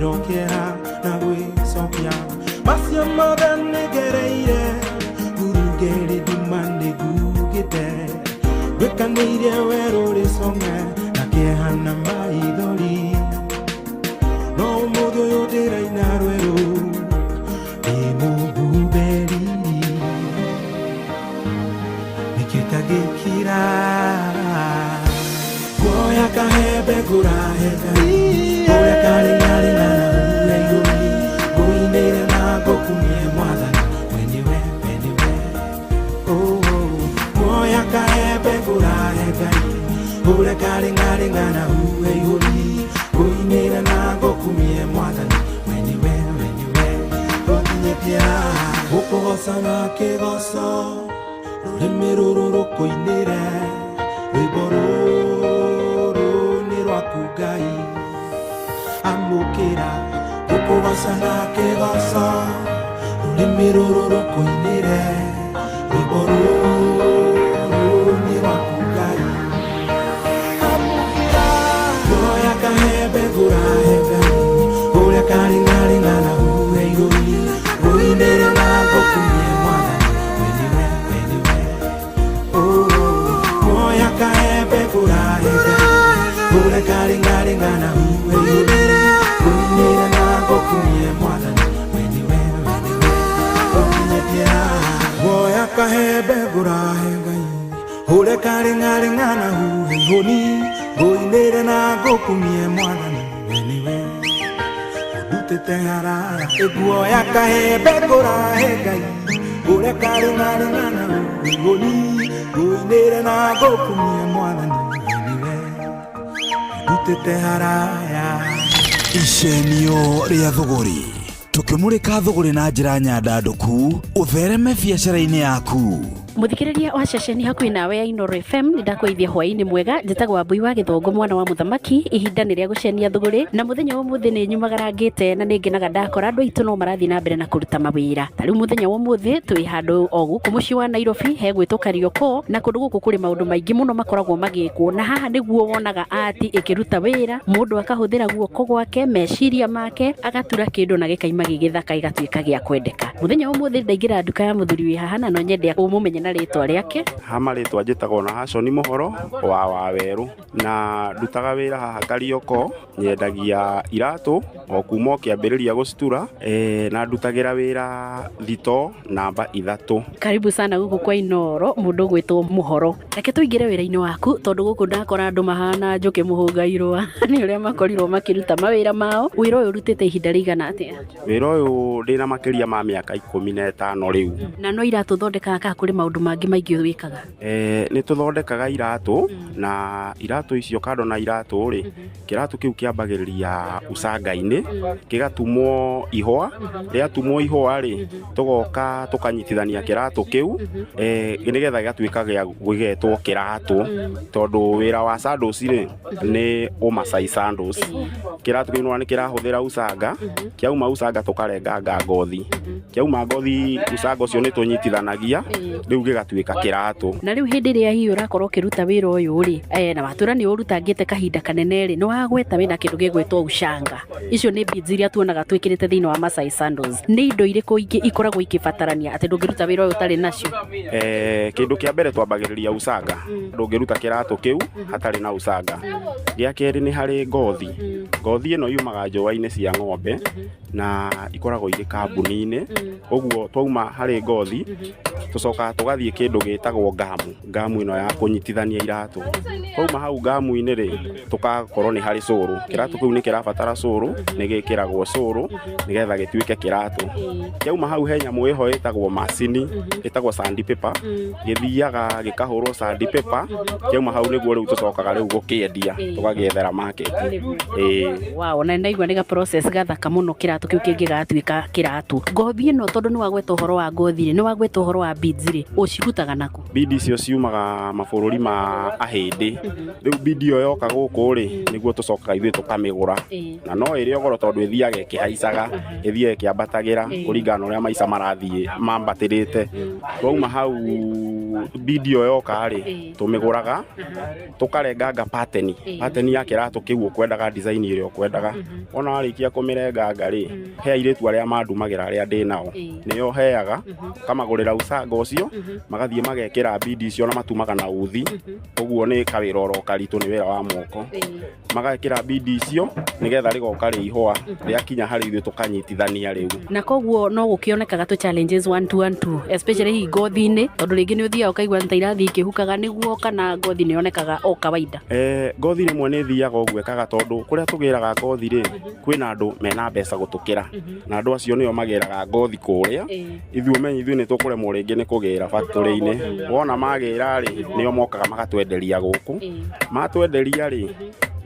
Gũkĩro kĩeha na gwĩcokia macio mothe nĩngereire ngurungerĩ nduma nĩngugĩte ndwĩkanĩirie werũ rĩcong'e na kĩeha na maithori no ũmũthĩ ũyũ ndĩraina rwerũ ndĩmũhumbe riri nĩkĩo itangĩkira kuoya kahembe ngũrahe Ngai ũrĩa karĩng'arĩng'a na hure igũrũ ngũinĩre na ngũkumie mwathani we nĩwe we nĩwe. Oh, kuoya kahembe ngũrahe Ngai ũrĩa karĩng'arĩng'a na hure igũrũ ngũinĩre na ngũkumie mwathani we nĩwe we nĩwe ũkinyĩtie haha gũkũgoca na kĩgoco rũrĩmĩ rũrũ rũkũinĩre rwĩmbo rũrũ nĩ rwaku Ngai amũkĩra gũkũgoca na kĩgoco rũrĩmĩ rũrũ rũkũinĩre rwĩmbo rũrũ nĩ rwaku Ngai amũkĩra kuoya kahembe ngũrahe Ngai ũrĩa karĩng'arĩng'a na huhe igũrũ ngũinĩre na ngũkumie mwathani we nĩwe we nĩwe. Oh, kuoya kahembe ngũrahe Ngai ũrĩa karĩng'arĩng'a na huhe igũrũ ngũinĩre na ngũkumie mwathani we nĩwe we nĩwe ũkinyĩtie haha kuoya kahembe ngũrahe Ngai ũrĩa karĩng'arĩng'a na huhe igũrũ ngũinĩre na ngũkumie mwathani we nĩwe ũndutĩte haraya ĩguoya kahembe ngũrahe Ngai ũrĩa karĩng'arĩng'a na huhe igũrũ ngũinĩre na ngũkumie mwathani we nĩwe ũndutĩte haraya. Icenio rĩa thũgũrĩ tũkĩmũrĩka thũgũrĩ na njĩra nyandandũku ũthereme biacara-inĩ yaku. Muthikiriria wa ceceni hakuhĩ nawe ya Inoro FM, nĩ ndakũgeithia hwaĩ-inĩ mwega. Njĩtagwo Wambui wa Gĩthũngũ, mwana wa mũthamaki. Ihinda nĩ rĩa gũcenia thũgũrĩ, na mũthenya wa ũmũthĩ nĩ nyumagarangĩte na nĩ ngenaga ndakora andũ aitũ no marathiĩ na mbere na kũruta mawĩra. Ta rĩu mũthenya wa ũmũthĩ twĩ handũ o gũkũ mũciĩ wa Nairobi hegwĩtwo Kariokor, na kũndũ gũkũ kũrĩ maũndũ maingĩ mũno makoragwo magĩkwo, na haha nĩguo wonaga ati ĩkĩruta wĩra, mũndũ akahũthĩra guoko gwake, meciria make, agatura kĩndũ na gĩkaima gĩgĩthaka, gĩgatuĩka gĩa kwendeka. Mũthenya wa ũmũthĩ ndaingĩra nduka ya mũthuri wĩ haha, na no nyende ũmũmenye na rĩtwa rĩake. Ha marĩtwa njĩtagwo na Haconi Mũhoro wa Wawerũ, na ndutaga wĩra haha Karioko, nyendagia iratũ o kuma o kĩambĩrĩria gũcitura, na ndutagĩra wĩra thito namba 3. Karibu sana gũkũ kwa Inoro, mũndũ ũgwĩtwo Mũhoro. Reke tũingĩre wĩra-inĩ waku, tondũ gũkũ ndakora andũ mahana njũkĩ mũhũnga irũa nĩ ũrĩa makorirwo makĩruta mawĩra mao. Wĩra ũyũ ũrutĩte ihinda rĩigana atĩa? Wĩra ũyũ ndĩna makĩria ma mĩaka 15 rĩu. Na no iratũ thondekaga kana kũrĩ maũndũ mangĩ maingĩ wĩkaga? Nĩ tũthondekaga iratũ, na iratũ icio kando na iratũ rĩ, kĩratũ kĩu kĩambagĩrĩria ucanga-inĩ, gĩgatumwo ihũa, rĩatumwo ihũa rĩ, tũgoka tũkanyitithania kĩratũ kĩu, nĩgetha gĩgatuĩka gĩa gĩgetwo kĩratũ, tondũ wĩra wa sandals rĩ, nĩ ũmacai sandals. Kĩratũ kĩu nĩwona nĩ kĩrahũthĩra ucanga, kĩauma ucanga tũkarenganga ngothi, kĩauma ngothi ucanga ũcio nĩ tũnyitithanagia, rĩu gĩgatuĩka kĩratũ. Na rĩu hĩndĩ ĩrĩa hihi ũrakorwo ũkĩruta wĩra ũyũ rĩ, na watwĩra nĩ ũrutangĩte kahinda kanene rĩ, nĩ wagweta wĩna kĩndũ gĩgwĩtwo ucanga. Icio nĩ beads iria tuonaga twĩkĩrĩte thĩinĩ wa Masai sandals. Nĩ indo irĩkũ ingĩ ikoragwo ikĩbatarania atĩ ndũngĩruta wĩra ũyũ ũtarĩ nacio? Kĩndũ kĩa mbere twambagĩrĩria ucanga, ndũngĩruta kĩratũ kĩu hatarĩ na ucanga. Gĩa kerĩ nĩ harĩ ngothi, ngothi ĩno yumaga njũa-inĩ cia ng'ombe na ikoragwo irĩ kambuni-inĩ, ũguo twauma harĩ ngothi tũcokaga tũgathiĩ kĩndũ gĩtagwo ngamu, ngamu ĩno ya kũnyitithania iratũ. Twauma hau ngamu-inĩ rĩ, tũgakorwo nĩ harĩ cũrũ, kĩratũ kĩu nĩ kĩrabatara cũrũ, nĩ gĩkĩragwo cũrũ nĩgetha gĩtuĩke kĩratũ. Kĩauma hau he nyamũ ĩho ĩtagwo macini, ĩtagwo sandpaper, gĩthiaga gĩkahũrwo sandpaper, kĩauma hau nĩguo rĩu tũcokaga rĩu gũkĩendia, tũgagĩethera market. Ĩĩ. Wow, na ndaigua nĩ ga process gathaka mũno kĩratũ kĩu kĩngĩgatuĩka kĩratũ. Ngothi ĩno, tondũ nĩ wagweta ũhoro wa ngothi rĩ, nĩ wagweta ũhoro wa beads rĩ, ũcirutaga nakũ? Beads icio ciumaga mabũrũri ma ahĩndĩ. Rĩu bead ĩyo yoka gũkũ rĩ, nĩguo tũcokaga ithuĩ tũkamĩgũra, na no ĩrĩ goro tondũ ĩthiaga ĩkĩhaicaga, ĩthiaga ĩkĩambatagĩra kũringana na ũrĩa maica marathiĩ mambatĩrĩte. Twauma hau Rĩu video yoka rĩ, tũmĩgũraga, tũkarenganga pattern, pattern ya kĩratũ kĩu ũkwendaga, design ĩrĩa ũkwendaga. Wona warĩkia kũmĩrenganga rĩ, he airĩtu arĩa mandumagĩra, arĩa ndĩ nao, nĩo heaga, ũkamagũrĩra ucanga ũcio, magathiĩ magekĩra bidi icio na matumaga na uthi. Ũguo nĩ kawĩra oro karitũ, nĩ wĩra wa moko. Magekĩra bidi icio nĩgetha rĩgoka rĩ ihũa rĩakinya harĩ ithuĩ, tũkanyitithania rĩu. Na koguo no gũkĩonekaga tũ challenges one two one two, especially hihi ngothi-inĩ, tondũ rĩngĩ nĩ ũthiaga ũkaigua ta irathiĩ ikĩhukaga, nĩguo kana ngothi nĩ yonekaga o kawaida? Ngothi rĩmwe nĩ ĩthiaga ũguo ĩkaga, tondũ kũrĩa tũgĩraga ngothi rĩ, kwĩna andũ mena mbeca gũtũkĩra, na andũ acio nĩo magĩraga ngothi kũrĩa. Ithuĩ ũmenye ithuĩ nĩ tũkũremwo rĩngĩ nĩ kũgĩra factory-inĩ. Wona magĩra rĩ, nĩo mokaga magatwenderia gũkũ. Matwenderia rĩ,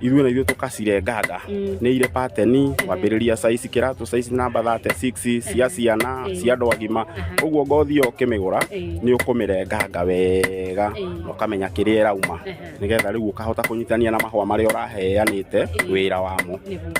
ithuĩ na ithuĩ tũkacirenganga nĩ irĩ pattern, kwambĩrĩria size kĩratũ size namba 36 cia ciana, cia andũ agima. Ũguo ngothi ĩyo ũkĩmĩgũra nĩ ũkũmĩrenganga wega na ũkamenya kĩrĩa ĩrauma, nĩgetha rĩu ũkahota kũnyitania na mahũa marĩa ũraheanĩte wĩra wamo,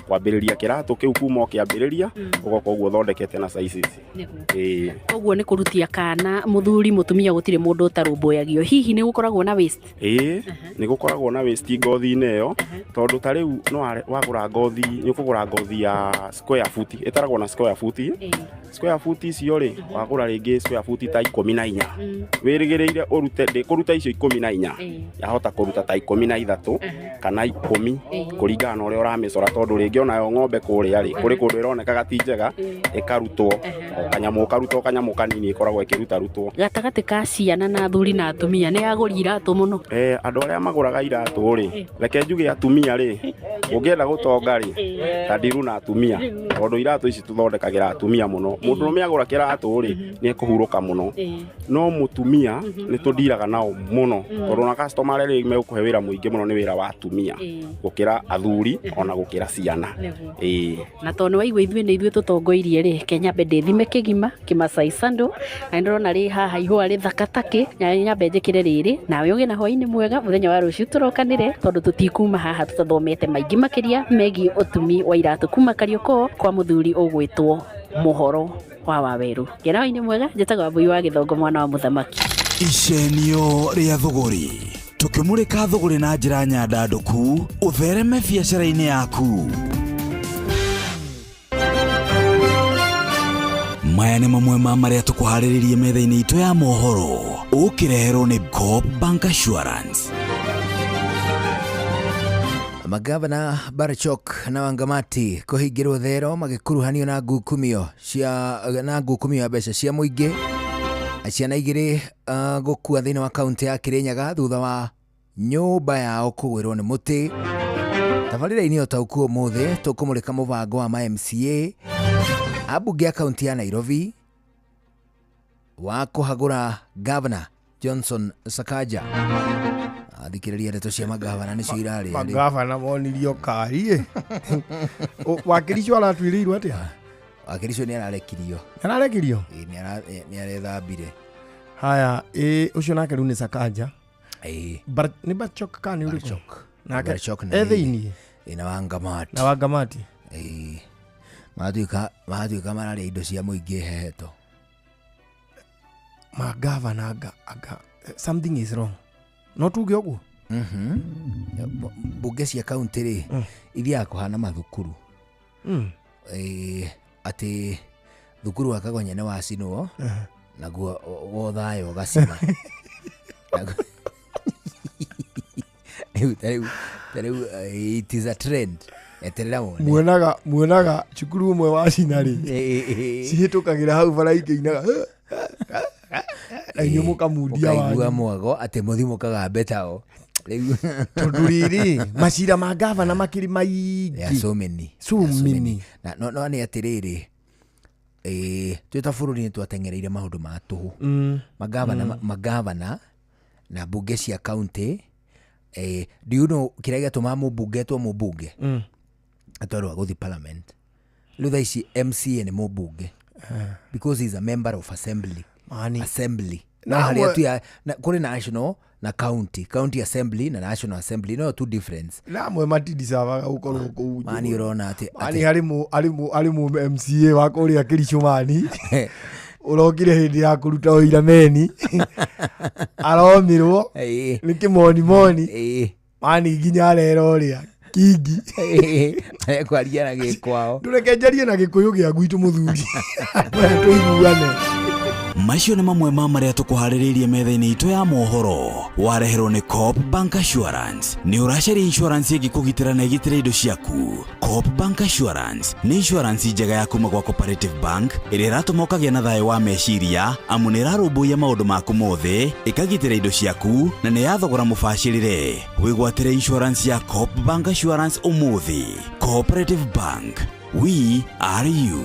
kwambĩrĩria kĩratũ kĩu kuma ũkĩambĩrĩria, ũgoka ũguo ũthondekete na size ici. Ĩĩ. Koguo nĩ kũrutia kana mũthuri, mũtumia, gũtirĩ mũndũ ũtarũmbũyagio. Hihi nĩ gũkoragwo na waste? Ĩĩ, nĩ gũkoragwo na waste ngothi-inĩ ĩyo, tondũ ta rĩu no wagũra ngothi, nĩ ũkũgũra ngothi ya square foot, ĩtaragwo na square foot. Square foot icio rĩ, wagũra rĩngĩ square foot ta 14, wĩrĩgĩrĩire ũrute, ndĩkũruta icio 14, yahota kũruta ta 13 kana 10, kũringana na ũrĩa ũramĩcora, tondũ rĩngĩ onayo ng'ombe kũrĩa rĩ, kũrĩ kũndũ ĩronekaga ti njega, ĩkarutwo o kanyamũ, ũkaruta o kanyamũ kanini, ĩkoragwo ĩkĩrutarutwo. Gatagatĩ ka ciana na athuri na atumia, nĩ agũri iratũ mũno? Andũ arĩa magũraga iratũ rĩ, reke njuge atumia rĩ, ũngĩenda gũtonga rĩ, ta ndiru na atumia, tondũ iratũ ici tũthondekagĩra atumia mũno. Mũndũrũme agũra kĩratũ rĩ, nĩ ekũhurũka mũno, no mũtumia nĩ tũndiraga nao mũno, tondũ na customer arĩa rĩ megũkũhe wĩra mũingĩ mũno nĩ wĩra wa atumia gũkĩra athuri ona gũkĩra ciana. Ĩĩ. Na tondũ nĩ waigua ithuĩ nĩ ithuĩ tũtongoirie rĩ, ke nyambe ndĩthime kĩgima kĩmacai sandal, na nĩ ndĩrona rĩ haha ihũa rĩthaka takĩ, na nyambe njĩkĩre rĩrĩ. Nawe ũgĩe na hwainĩ mwega. Mũthenya wa rũciũ tũrokanĩre, tondũ tũtikuma haha tũtathomete maingĩ makĩria megiĩ ũtumi wa iratũ kuma Kariokor kwa mũthuri ũgwĩtwo Mũhoro wa Wawerũ. Gĩa na hwainĩ mwega. Njĩtagwo Wambui wa Gĩthongo, mwana wa mũthamaki. Icenio rĩa thũgũrĩ, tũkĩmũrĩka thũgũrĩ na njĩra nyandandũku ũthereme biacara-inĩ yaku. Maya nĩ mamwe ma marĩa tũkũharĩrĩrie metha-inĩ itũ ya mohoro, ũkĩreherwo nĩ Coop Bank Assurance. Magavana Barchok na Wangamati kũhingĩrwo thero magĩkuruhanio na ngukumio cia na ngukumio ya mbeca cia mũingĩ. Ciana 2 gũkua thĩinĩ wa kaunti ya Kirinyaga thutha wa nyũmba yao kũgwĩrwo nĩ mũtĩ. Tabarĩra-inĩ ũtaũku ũmũthĩ tũkũmũrĩka mũbango wa ma MCA, ambunge a kaunti ya Nairobi, wa kũhagũra Governor Johnson Sakaja. Athikĩrĩria, ndeto cia magavana nĩcio irarĩa rĩ. Magavana monirio kari wakiricio aratuĩrĩirwo atĩa? Wakiricio nĩ ararekirio. Ararekirio? Ĩ, nĩ arethambire. Haya, ĩ ũcio nake rĩu nĩ Sakaja? Ĩ. Nĩ Barchok kana nĩ ũrĩkũ? Barchok. Nake Barchok na e rĩrĩ. Thĩiniĩ? Ĩ, na Wangamati. Na Wangamati. Ĩ, matuĩka mararĩa indo cia mũingĩ heheto. Magavana anga something is wrong, no tuge ũguo. Mbunge cia kaunti rĩ, ithiaga kũhana mathukuru. Ĩ, atĩ thukuru wa Kagonye nĩ wacinwo, naguo wothayũ ũgacina. Rĩu ta rĩu it is a trend, eterera wone. Muonaga cukuru ũmwe wacina rĩ, cihĩtũkagĩra hau bara ikĩinaga na inyuĩ mũkamundia mũkaigua wanyu. Mwago atĩ mũthi mũkagambe tao rĩu. Tondũ rĩrĩ, macira ma gavana makĩrĩ There are maingĩ. so many. So There are so many. many. Na no nĩ atĩrĩrĩ, twĩ ta bũrũri nĩ twateng'ereire maũndũ ma tũhũ. Magavana, magavana na mbunge cia kaunti, do you know kĩrĩa gĩatũmaga mũmbunge etwo mũmbunge? Tondũ wa gũthiĩ parliament. Rĩu thaa ici MCA nĩ mũmbunge because he is a member of assembly. Mani. Assembly Na no harĩa tu ya na, kũrĩ national na county assembly na national assembly, no two difference. Na amwe matidicavaga gũkorwo kũu. Mani ũrona atĩ Mani harĩ mũ MCA wa kũrĩa Kĩricũ, mani. Ũrokire hĩndĩ ya kũruta ũira meni aromirwo nĩ kĩmonimoni mani nginya arera ũrĩa kingi. Kwaria na gĩkwao. Ndũreke njarie na gĩkũyũ gĩa gwitũ mũthuri tũiguane. Macio nĩ mamwe ma marĩa tũkũharĩrĩirie metha-inĩ itũ ya mohoro. Wareherwo nĩ Coop Bank Assurance. Nĩ ũracaria insurance ĩngĩkũgitĩra na ĩgitĩre indo ciaku? Coop Bank Assurance nĩ insurance njega ya kuma gwa Cooperative Bank ĩrĩa ĩratũma ũkagĩa na thayũ wa meciria, amu nĩ ĩrarũmbũiya maũndũ maku mothe, ĩkagitĩra indo ciaku na nĩ ya thogora mũbacĩrĩre. Wĩgwatĩre insurance ya Coop Bank Assurance ũmũthĩ. Cooperative Bank, we are you.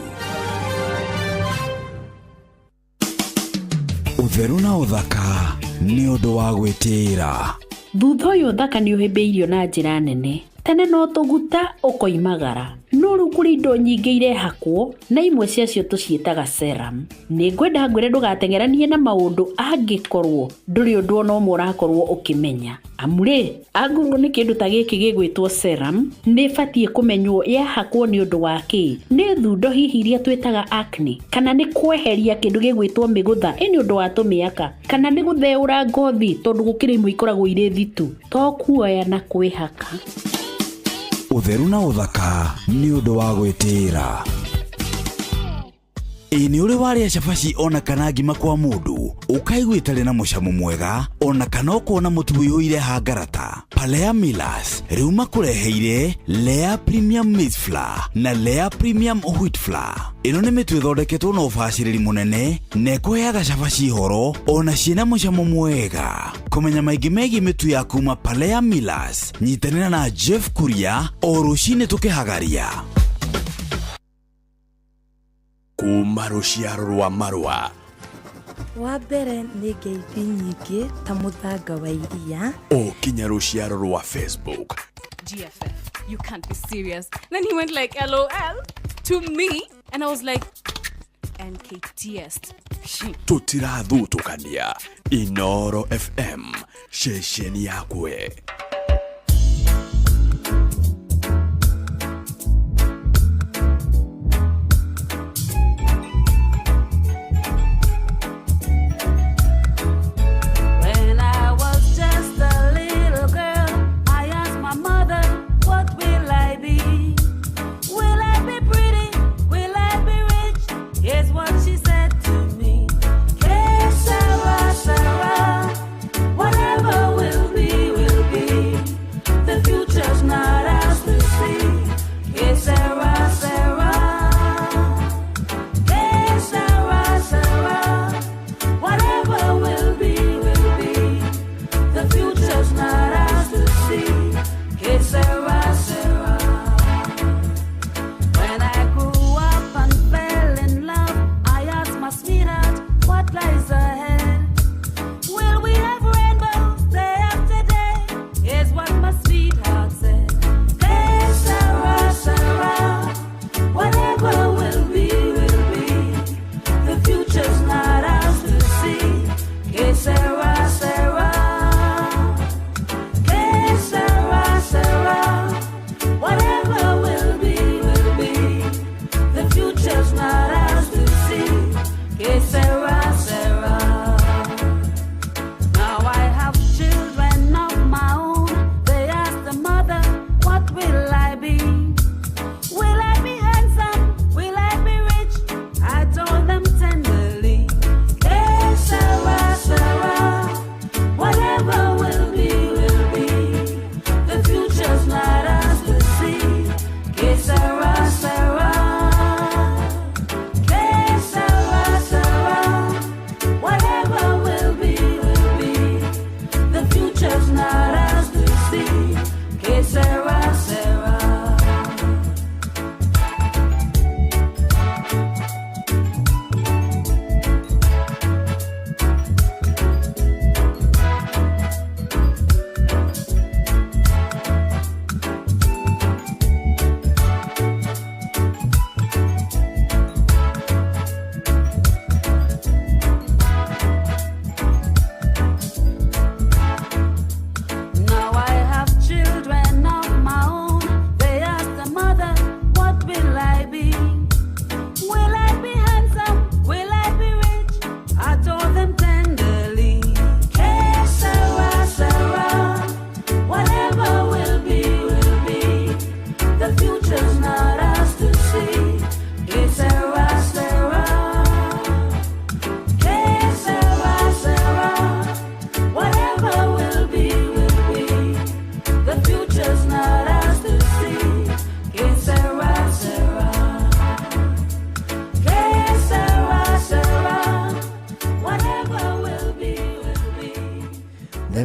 Ũtheru na ũthaka nĩ ũndũ wa gwĩtĩĩra. Thutha ũyũ ũthaka nĩ ũhĩmbĩirio na njĩra nene. Tene no tũguta ũkoimagara, no rĩu kũrĩ indo nyingĩ irehakwo na imwe ciacio tũciĩtaga serum. Nĩ ngwenda ngwĩre ndũgateng'eranie na maũndũ angĩkorwo ndũrĩ ũndũ ona ũmwe ũrakorwo ũkĩmenya. Amu rĩ, angorwo nĩ kĩndũ ta gĩkĩ gĩgwĩtwo serum, nĩ ĩbatiĩ kũmenywo yahakwo nĩ ũndũ wa kĩ. Nĩ thundo hihi iria twĩtaga acne, kana nĩ kweheria kĩndũ gĩgwĩtwo mĩgũtha, ĩ nĩ ũndũ wa tũmĩaka, kana nĩ gũtheũra ngothi tondũ gũkĩrĩ imwe ikoragwo irĩ thitu, to kuoya na kwĩhaka. Ũtheru na ũthaka nĩ ũndũ wa gwĩtĩĩra. Ĩ nĩ ũrĩ warĩa cabaci ona kana ngima kwa mũndũ ũkaigua ĩtarĩ na mũcamo mwega, ona kana ũkona mũtu ũiyũire hangarata? Palea Millers rĩu makũreheire Lea Premium Maize Flour na Lea Premium Wheat Flour. Ĩno nĩ mĩtu ĩthondeketwo na ũbacĩrĩri mũnene na ĩkũheaga cabaci horo ona ciĩna mũcamo mwega. Kũmenya maingĩ megiĩ mĩtu ya kuma Palea Millers, nyitanĩra na Jeff Kuria o rũcinĩ tũkĩhagaria. Kuma rũciaro rwa marũa. Wa mbere nĩ ngeithi nyingĩ ta mũthanga wa iria. O kinya rũciaro rwa Facebook. GFF, you can't be serious. Then he went like, LOL to me. And I was like, NKTS. Tũtirathutũkania. Inoro FM, ceceni yakwe. When I was just a little girl, I asked my mother, what will I be? Will I be pretty? Will I be rich? Here's what she said to me. Que sera, sera, whatever will be, will be.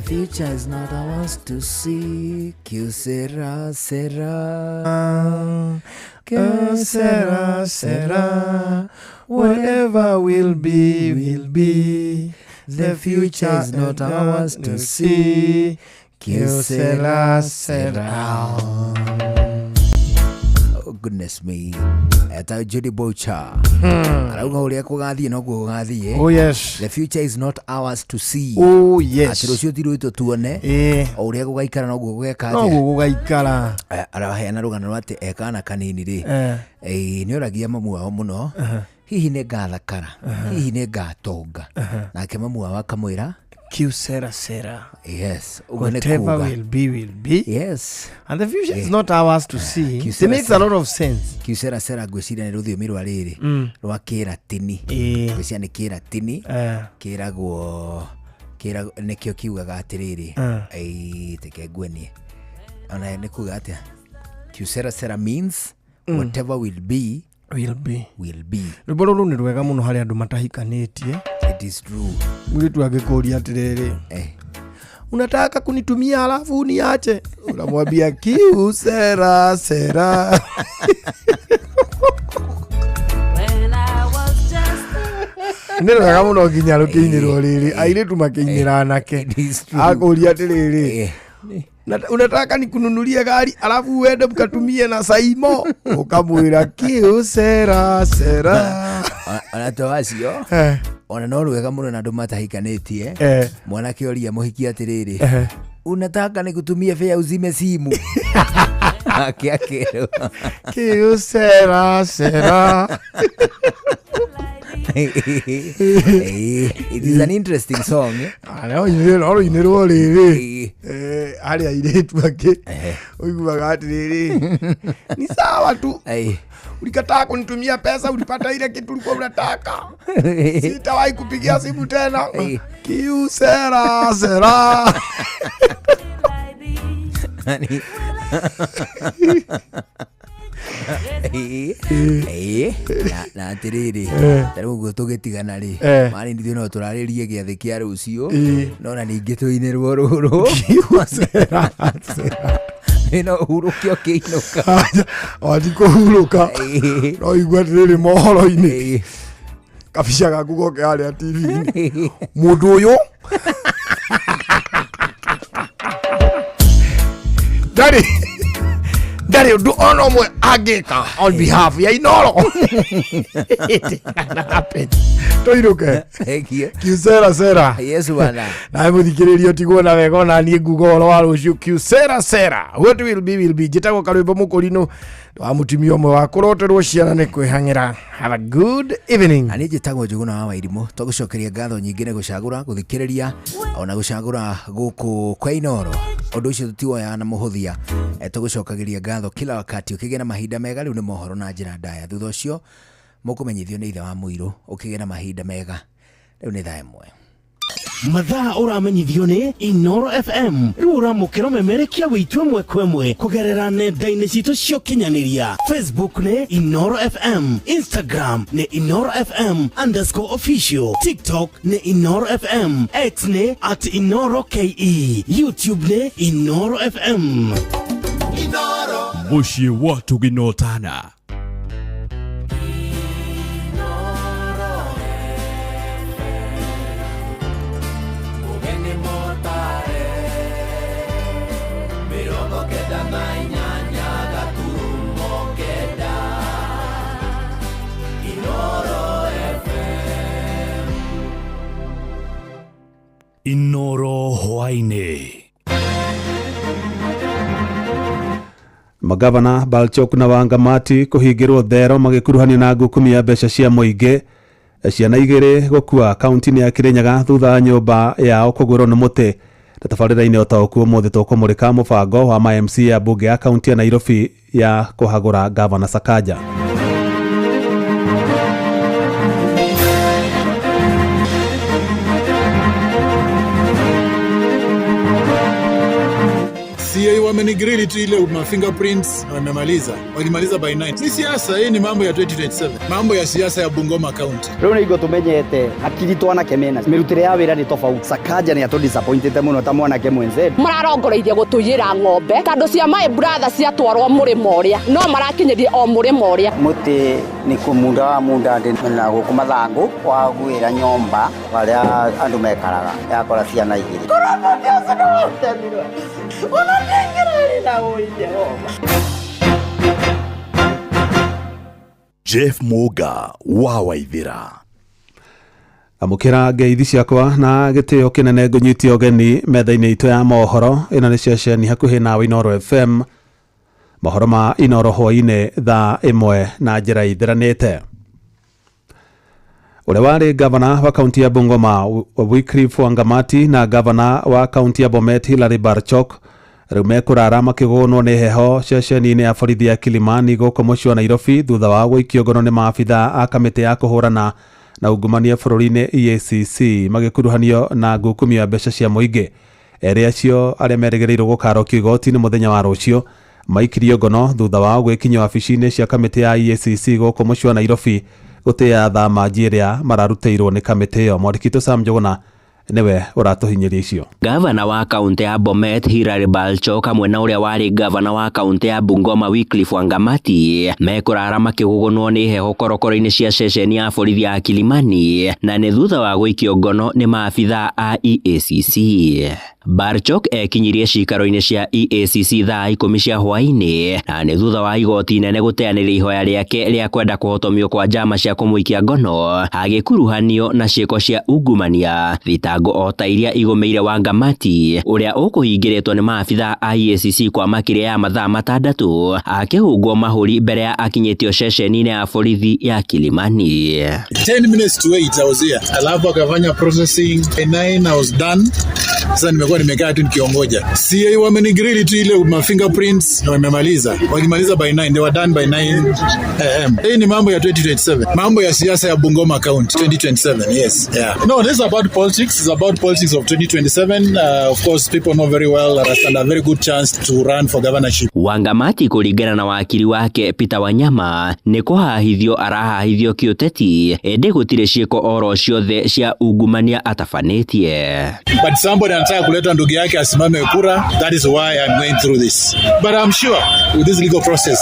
future is not ours to see. Que sera, sera. Que sera, sera. Whatever will be, will be. The future is not ours to see. Que sera, sera. Oh, goodness me. Eta Judy Boucher. Arauga ũrĩa kũgathiĩ noguo gũgathiĩ. Oh, yes. The future is not ours to see. Oh, yes. Atĩ rũciũ ti rwitũ tuone. Ĩĩ. O ũrĩa gũgaikara noguo gũgeka atĩa. Noguo gũgaikara. Araheana rũgano rwa atĩ ekana kanini rĩ Eh. nĩ oragia mamu wao mũno hihi nĩ ngathakara hihi nĩ ngatonga nake mamu wao akamwĩra Q sera sera. Yes, ũguo nĩ Whatever kuga. will be, will be. Yes. And the future is not ours to see. Q It sera makes a sera. lot of sense. Q sera sera ngwĩciria nĩ rũthiomi rwa rĩrĩ rwa kĩratini. Ngwĩciria nĩ kĩratini kĩragwo nĩkĩo kiugaga atĩrĩrĩ, teke ngwenie ona nĩ kuga atĩa. Q sera sera means whatever will be will be will be. Rwĩmbo rũrũ nĩ rwega mũno harĩ andũ matahikanĩtie. It is true. Mũirĩtu angĩkũria atĩrĩrĩ, unataka kunitumia halafu uniache, unamwambia kiu sera sera. When I was just Nĩ rwega mũno nginya rũkĩinĩrwo rĩrĩ airĩtu makĩinĩra anake akũria atĩrĩrĩ, unataka nikununulie gari alafu uende mkatumie na Saimo, ukamwĩra kiu sera sera. Ona to acio ona no rwega mũno na andũ matahikanĩtie. Mwanake oria mũhiki atĩrĩrĩ, unataka nikutumie fare uzime simu, ake akerwo kiu sera sera. It is an interesting song. No rũinĩrwo rĩrĩ harĩ airĩtu angĩ ũiguaga atĩrĩrĩ, ni sawa tu, ulikataa kunitumia pesa, ulipata ile kitu ulikuwa unataka, sitawahi kupigia simu tena, kiu sera sera. Na atĩrĩrĩ, ta rĩu ũguo tũgĩtigana rĩ, marĩ ithuĩ no tũrarĩrie gĩathĩ kĩa rũciũ, no na ningĩ tũinĩrwo rũrũ no hurũke ũkĩinũka. Wati kũhurũka no igua atĩrĩrĩ mohoro-inĩ kabica gaku goke harĩa TV-inĩ mũndũ ũyũ ndarĩ ũndũ ona ũmwe angĩka on behalf ya Inooro. It cannot happen. Tũinũke. Kiu sera sera. Yes bwana. Nawe mũthikĩrĩria ũtigwo na wega ona niĩ nguga ũhoro wa rũciũ kiu sera sera. What will be will be. Njĩtagwo Karwĩmbo Mũkũrinũ wa mũtumia ũmwe wa kũroterwo ciana nĩ kwĩhang'ĩra. Have a good evening. Na niĩ njĩtagwo Njũgũna wa Wairimũ. Tũgũcokeria ngatho nyingĩ nĩ gũcagũra gũthikĩrĩria ona gũcagũra gũkũ kwa Inooro. Ũndũ ũcio tũtiwoyaga na mũhũthia. Tũgũcokagĩria ngatho kila wakati ũkĩgĩa na mahinda mega. Rĩu nĩ mohoro na njĩra ndaya. Thutha ũcio mũkũmenyithio nĩ ithe wa mũirũ ũkĩgĩa na mahinda mega. Rĩu nĩ thaa 1. Mathaa ũramenyithio nĩ Inooro FM. Rĩu ũramũkĩra ũmemerekia witũ ĩmwe kwa ĩmwe kũgerera nenda-inĩ citũ cia ũkinyanĩria. Facebook nĩ Inooro FM, Instagram nĩ Inooro FM _official, TikTok nĩ Inooro FM, X nĩ @InooroKE, YouTube nĩ Inooro FM. Mũciĩ wa Tũginotana. Inooro hwaĩ-inĩ. Magavana Balchok na Wangamati kũhingĩrwo thero magĩkuruhanio na ngukumia mbeca cia mũingĩ. Ciana igĩrĩ gũkua kaunti-inĩ ya Kirinyaga thutha wa nyũmba yao kũgwĩrwo nĩ mũtĩ. Na tabarĩra-inĩ ũtaũku ũmũthĩ tũkũmũrĩka mũbango wa ma MC ya mbunge ya kaunti ya Nairobi ya kũhagũra Gavana Sakaja. Si wamenigrili tu ile ma fingerprints na wamemaliza. Walimaliza by 9. Ni siasa, hii ni mambo ya 2027. Mambo ya siasa ya Bungoma County. Rĩu nĩ hingo tũmenyete hakiri twanake mena mĩrutĩre ya wĩra nĩ tofauti. Sakaja nĩ atũ disappointĩte mũno ta mwanake mwenzetu. Mararongoreirie gũtũiyĩra ng'ombe tondũ cia my brother ciatwarwo mũrĩmo ũrĩa no marakinyĩrie o mũrĩmo ũrĩa. Mũtĩ nĩ kũmunda wa munda na gũkũ mathangu wagwĩra nyomba harĩa andũ mekaraga yakora ciana igĩrĩ. Jeff Muga wa Waithira. Amũkĩra ngeithi ciakwa na gĩtĩo kĩnene ngũnyitie ũgeni metha-inĩ itũ ya mohoro. Ĩno nĩ ceceni hakuhĩ nawe Inooro FM. Mohoro ma Inooro hwaĩ-inĩ thaa 1 na njĩra ithiranĩte. Ũrĩa warĩ gavana wa kaunti ya Bungoma Wycliffe Wangamati na gavana wa kaunti ya Bomet Hilary Barchok rĩu mekũrara makĩgũnwo nĩ heho ceceni-inĩ ya borithi ya Kilimani gũkũ mũciĩ wa Nairobi thutha wa gũikio ngono nĩ maabitha a kamĩtĩ ya kũhũrana na ungumania bũrũri-inĩ EACC magĩkuruhanio na ngukumio ya mbeca cia mũingĩ. Erĩ acio arĩa merĩgĩrĩirwo gũkarokio igoti-inĩ mũthenya wa rũciũ maikirio ngono thutha wao gwĩkinyio wabici-inĩ cia kamĩtĩ ya EACC gũkũ mũciĩ wa Nairobi gũtĩĩa thamaji ĩrĩa mararutĩirwo nĩ kamĩtĩ ĩyo. Mwandĩki witũ Sam Njuguna niwe ũratũhinyĩria icio. Gavana wa kaunti ya Bomet Hilary Barchok hamwe na ũrĩa warĩ gavana wa kaunti ya Bungoma Wycliffe Wangamati mekũrara makĩgũgũnwo nĩ heho korokoro-inĩ cia ceceni ya borithi ya Kilimani na nĩ thutha wa gũikio ngono nĩ maabitha a EACC. Barchok ekinyirie cikaro-inĩ cia EACC thaa 10 cia hwaĩ-inĩ na nĩ thutha wa igoti inene gũteanĩria ihoya rĩake rĩa kwenda kũhotomio kwa njama cia kũmũikia ngono agĩkuruhanio na ciĩko cia ungumania thitango o ta iria igũmĩire Wangamati ũrĩa ũkũhingĩrĩtwo nĩ maabitha a EACC kwa makĩria ya mathaa 6 akĩhũngwo mahũri mbere ya akinyĩtio ceceni-inĩ ya borithi ya Kilimani. 10 minutes to 8 I was here. Alafu akafanya processing. By 9 I was done. Sasa nimekuwa nimekaa tu nikiongoja. Si wamenigrili tu ile ma fingerprints na wamemaliza. Walimaliza by 9, they were done by 9 am. Hii ni mambo ya 2027. Mambo ya siasa ya Bungoma County 2027. Yes. Yeah. No, this is about politics. It's about politics of 2027. Of course people know very well that I stand a very good chance to run for governorship. Wangamati kũringana na wakiri wake Peter Wanyama nĩ kũhahithio arahahithio kĩũteti ĩndĩ gũtirĩ ciĩko oro ciothe cia ungumania atabanĩtie. But somebody anataka kuleta ndugu yake asimame kura. That is why I'm going through this. But I'm sure with this legal process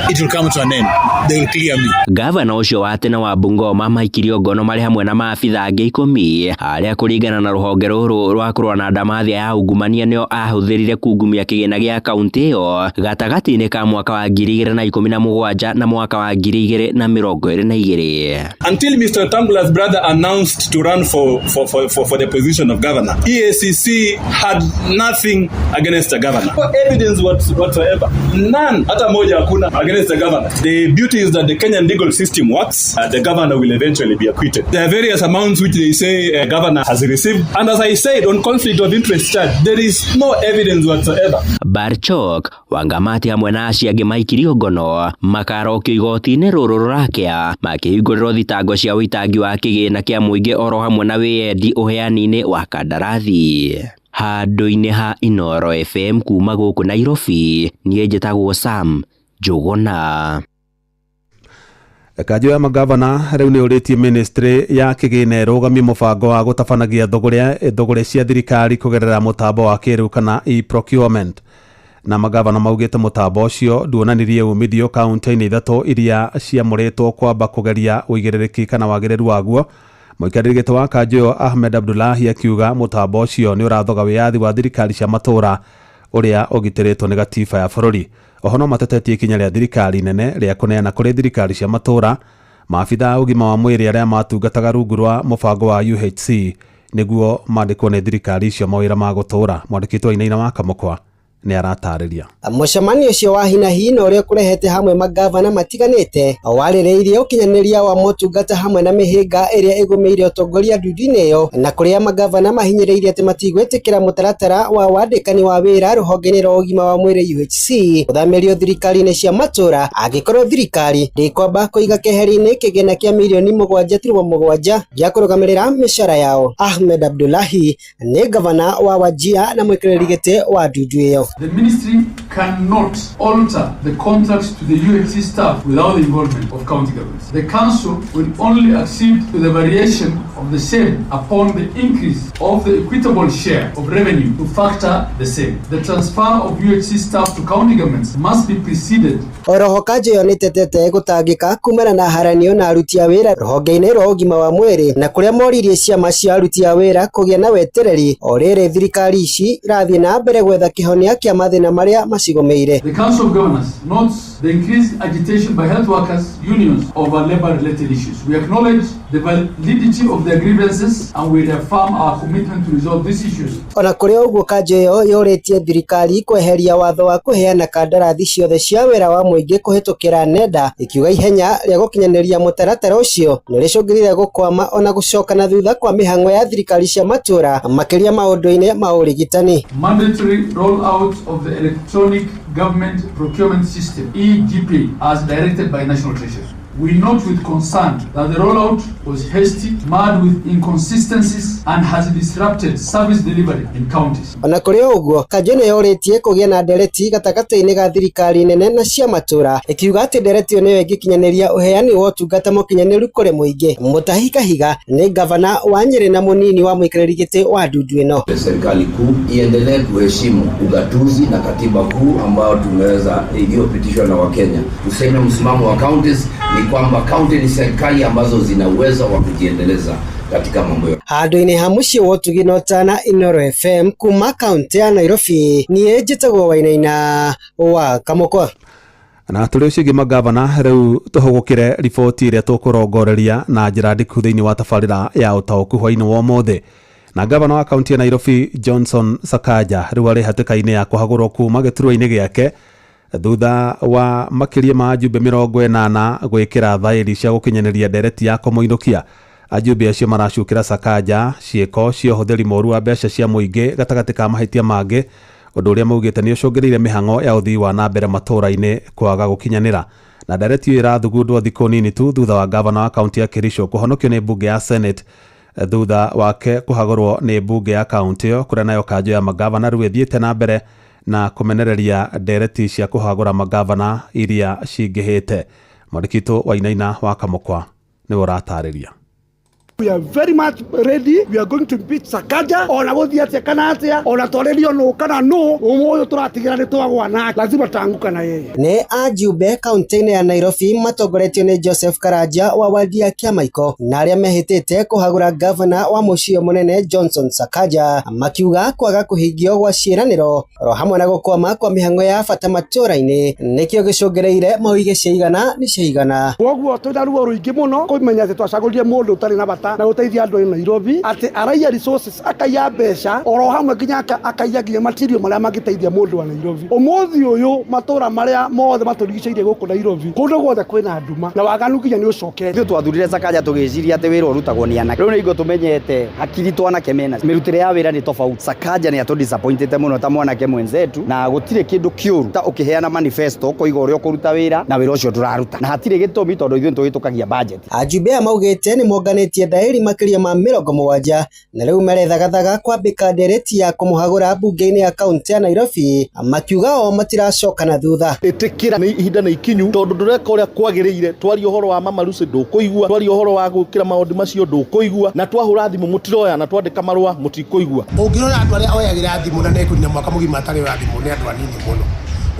it will come to an end. They will clear me. Gavana ũcio wa tene wa Bungoma maikirio ngono marĩ hamwe na maabitha angĩ 10 arĩa kũringana na rũhonge rũrũ rwa kũrũa na ndamathia ya ungumania nĩo ahũthĩrire kungumia kĩgĩna gĩa kaunti ĩyo gatagatĩ-inĩ ka mwaka wa 2017 na mwaka wa 2022. Until Mr. Wetangula's brother announced to run for the position of governor, EACC had nothing against the governor. No evidence whatsoever. None. Hata moja hakuna against the governor. The beauty is that the Kenyan legal system works. The governor will eventually be acquitted. There are various amounts which they say governor has received. And as I said, on conflict of interest charge, there is no evidence whatsoever. Barchok, Wangamati hamwe na acio angĩ maikirio ngono makarokio igoti-inĩ rũrũ rũrakĩa makĩhingũrĩrwo thitango cia ũitangi wa kĩgĩna kĩa mũingĩ oro hamwe na wĩyendi ũheani-inĩ wa kandarathi. Handũ-inĩ ha Inooro FM kuma gũkũ Nairobi, niĩ njĩtagwo Sam Njuguna. Kanjũ ya magavana rĩu nĩ ũrĩtie ministry ya kĩgĩna ĩrũgamie mũbango wa gũtabanagia thũgũrĩ cia thirikari kũgerera mũtambo wa kĩrĩu kana e-procurement. Na magavana maugĩte mũtambo ũcio nduonanirie umithio kaunti-inĩ 3 iria ciamũrĩtwo kwamba kũgeria ũigĩrĩrĩki kana wagĩrĩru waguo. Mũikarĩri gĩtĩ wa kanjũ ĩyo Ahmed Abdullahi akiuga mũtambo ũcio nĩ ũrathoga wĩyathi wa thirikari cia matũũra ũrĩa ũgitĩrĩtwo nĩ gatiba ya bũrũri. Oho no matetetie ikinya rĩa thirikari nene rĩa kũneana kũrĩ thirikari cia matũũra maabitha a ũgima wa mwĩrĩ arĩa matungataga rungu rwa mũbango wa UHC nĩguo mandĩkwo nĩ thirikari icio mawĩra ma gũtũũra. Mwandĩki witũ Wainaina wa Kamũkwa nĩ aratarĩria. Mũcemanio ũcio wa hinahi na ũrĩa ũkũrehete hamwe magavana matiganĩte warĩrĩirie ũkinyanĩria wa motungata hamwe na mĩhĩnga ĩrĩa ĩgũmĩire ũtongoria ndundu-inĩ ĩyo na kũrĩa magavana mahinyĩrĩirie atĩ matigwĩtĩkĩra mũtaratara wa wandĩkani wa wĩra rũhonge-inĩ rwa ũgima wa mwĩrĩ UHC gũthamĩrio thirikari-inĩ cia matũũra angĩkorwo thirikari ndĩkwamba kũiga keheri-inĩ kĩgĩna kĩa mirioni 7.7 gĩa kũrũgamĩrĩra mĩcara yao. Ahmed Abdullahi nĩ gavana wa Wajir na mwĩkĩrĩri gĩtĩ wa ndundu ĩyo. The ministry cannot alter the contracts to the UHC staff without the involvement of county governments. The council will only accede to the variation of the same upon the increase of the equitable share of revenue to factor the same. The transfer of UHC staff to county governments must be preceded Oroho kanjũ ĩyo nĩtetete gũtangĩka kumana na haranio na aruti a wĩra rũhonge-inĩ rwa ũgima wa mwĩrĩ na kũrĩa moririe ciama cia aruti a wĩra kũgĩa na wetereri o rĩrĩ thirikari ici irathiĩ na mbere gwetha kĩhonia kĩa mathĩna marĩa macigũmĩire. The Council of Governors notes the increased agitation by health workers unions over labor-related issues. We acknowledge the validity of their grievances and we reaffirm our commitment to resolve these issues. Ona kũrĩ ũguo kanjũ ĩyo yũrĩtie thirikari kweheria watho wa kũheana kandarathi ciothe cia wĩra wa mũingĩ kũhĩtũkĩra nenda ikiuga ihenya rĩa gũkinyanĩria mũtaratara ũcio nĩrĩcũngĩrĩire gũkwama ona gũcoka na thutha kwa mĩhang'o ya thirikari cia matũra makĩria maũndũ-inĩ ma ũrigitani. Mandatory rollout of the electronic government procurement system EGP as directed by National Treasury. We note with concern that the rollout was hasty, marred with inconsistencies, and has disrupted service delivery in counties. Ona kũrĩ ũguo kanjũ ĩno yũrĩtie kũgĩa na ndereti gatagatĩ-inĩ ga thirikari nene na cia matũra ĩkiuga atĩ ndereti ĩyo nĩyo ĩngĩkinyanĩria ũheani wa ũtungata mũkinyanĩru kũrĩ mũingĩ. Mutahi Kahiga nĩ ngavana wa Nyĩrĩ na mũnini wa mũikarĩri gĩtĩ wa ndundu ĩno. Serikali kuu iendelee kuheshimu ugatuzi na katiba kuu ambayo tumeweza iliyopitishwa na Wakenya. Tuseme msimamo wa counties ni kwamba kaunti ni serikali ambazo zina uwezo wa kujiendeleza katika mambo yote. Handũ-inĩ ha mũciĩ wa ũtugi na ũtana Inooro FM kuma kaũntĩ ya Nairobi niĩ njĩtagwo Wainaina wa Kamũkwa. Na tũrĩ ũcio ũngĩ magavana rĩu tũhũgũkĩre riboti ĩrĩa tũkũrongoreria na njĩra ndiku thĩinĩ wa tabarĩra ya ũtaũku hwainĩ wa ũmũthĩ. Na gavana wa kaunti ya Nairobi Johnson Sakaja rĩu arĩ hatĩka-inĩ ya kũhagũrwo kuma gĩturwa-inĩ gĩake thutha wa makĩria ma ajumbe 80 gwĩkĩra thaĩri cia gũkinyanĩria ndereti ya kũmũinũkia. Ajumbe acio maracukĩra Sakaja ciĩko cia ũhũthĩri mũru wa mbeca cia mũingĩ gatagatĩ ka mahĩtia mangĩ, ũndũ ũrĩa maugĩte nĩ ũcũngĩrĩire mĩhang'o ya ũthii wa na mbere matũũra-inĩ kwaga gũkinyanĩra. Na ndereti ĩyo ĩrathugundwo thikũ nini tu thutha wa gavana wa kaunti ya Kericho kũhonokio nĩ mbunge ya Senate thutha wake kũhagũrwo nĩ mbunge ya kaunti ĩyo, kũrĩa nayo kanjũ ya magavana rĩu ĩthiĩte na mbere na kũmenereria ndereti cia kũhagũra magavana iria cingĩhĩte. Mwandĩki witũ Wainaina wa Kamũkwa nĩwe ũratarĩria. We are very much ready. We are going to beat Sakaja. Ona gũthiĩ atĩa kana atĩa, ona twarĩrio nũ kana nũ, ũmũthĩ tũratigĩra nĩ twagwa nake, lazima tutaanguka na yeye. Nĩ ajumbe kaunti-inĩ ya Nairobi matongoretio nĩ Joseph Karanja wa wadi ya Kĩamaiko na arĩa mehĩtĩte kũhagũra gavana wa mũciĩ mũnene Johnson Sakaja makiuga kwaga kũhingio gwa ciĩranĩro oro hamwe na gũkwama kwa mĩhang'o ya bata matũra-inĩ nĩkĩo gĩcũngĩrĩire mauige ciaigana nĩ ciaigana. Kwoguo twĩna ruo rũingĩ mũno kũmenya atĩ twacagũrire mũndũ ũtarĩ na bata na gũteithia andũ a Nairobi atĩ araiya resources akaiya mbeca oro hamwe nginya akaiya nginya material marĩa mangĩteithia mũndũ wa Nairobi. Ũmũthĩ ũyũ matũra marĩa mothe matũrigicĩirie gũkũ Nairobi kũndũ guothe kwĩna nduma na waganu nginya nĩ ũcokete. Ithuĩ twathurire Sakaja tũgĩciria atĩ wĩra ũrutagwo nĩ anake. Rĩu nĩ hingo tũmenyete hakiri twanake mena mĩrutĩre ya wĩra nĩ tofauti. Sakaja nĩ atũ disappointĩte mũno ta mwanake mwenzetu na gũtirĩ kĩndũ kĩũru ta ũkĩheana manifesto ũkoiga ũrĩa ũkũruta wĩra na wĩra ũcio ndũraruta na hatirĩ gĩtũmi tondũ ithuĩ nĩtũhĩtũkagia budget. Ajumbe aya maugĩte nĩ monganĩtie thaĩri makĩria ma 70 na rĩu merethagathagaga kwambĩka ndereti ya kũmũhagũra mbunge-inĩ ya kaunti ya Nairobi makiuga o matiracoka na thutha. Ĩtĩkĩra nĩ ihinda nĩ ikinyu tondũ ndũreka ũrĩa kwagĩrĩire. Twaria ũhoro wa Mama Lucy ndũkũigua, twaria ũhoro wa gwĩkĩra maũndũ macio ndũkũigua, na twahũra thimũ mũtiroya na twandĩka marũa mũtikũigua. Ũngĩrora andũ arĩa oyagĩra thimũ na nĩekũnina mwaka mũgima atarĩ oya thimũ nĩ andũ anini mũno.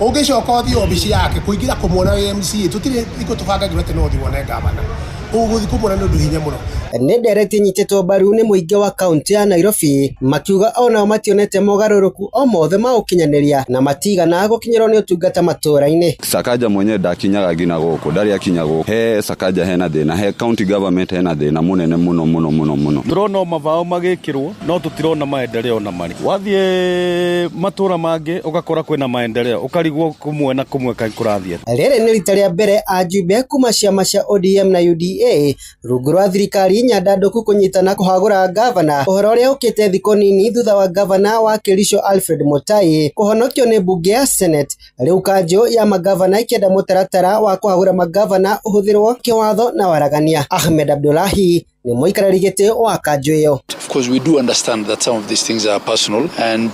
Ũngĩcoka ũthiĩ obici yake kũingĩra kũmuona wĩ MCA tũtirĩ thikũ tũbangagĩrwo atĩ no ũthiĩ wone gavana, ũgũthiĩ kũmuona nĩ ũndũ hinya mũno. Nĩ ndereti inyitĩtwo mbaru nĩ mũingĩ wa kaunti ya Nairobi makiuga onao mationete mogarũrũku o mothe ma ũkinyanĩria na matigana gũkinyĩrwo nĩ ũtungata matũra-inĩ. Sakaja mwenyewe ndakinyaga nginya gũkũ, ndarĩ akinya gũkũ. He Sakaja hena thĩna, he county government hena thĩna mũnene mũno mũno mũno mũno. Tũrona o mabao magĩkĩrwo no tũtirona maendeleo na marĩ. Wathiĩ matũra mangĩ ũgakora kwĩna maendeleo, ũkarigwo kũmwe na kũmwe kaĩ kũrathiĩ. Rĩrĩ nĩ rita rĩa mbere ajumbe kuma ciama cia ODM na UDA rungu rwa thirikari nyandandũku kũnyitana kũhagũra gavana, ũhoro ũrĩa ũkĩte thikũ nini thutha wa gavana wa Kericho Alfred Mutai kũhonokio nĩ mbunge ya Senate. Rĩu kanjũ ya magavana ikĩenda mũtaratara wa kũhagũra magavana ũhũthĩrwo kĩwatho na waragania. Ahmed Abdullahi, Nĩ mũikarĩri gĩtĩ wa kanjũ ĩyo. Of course, we do understand that some of these things are personal and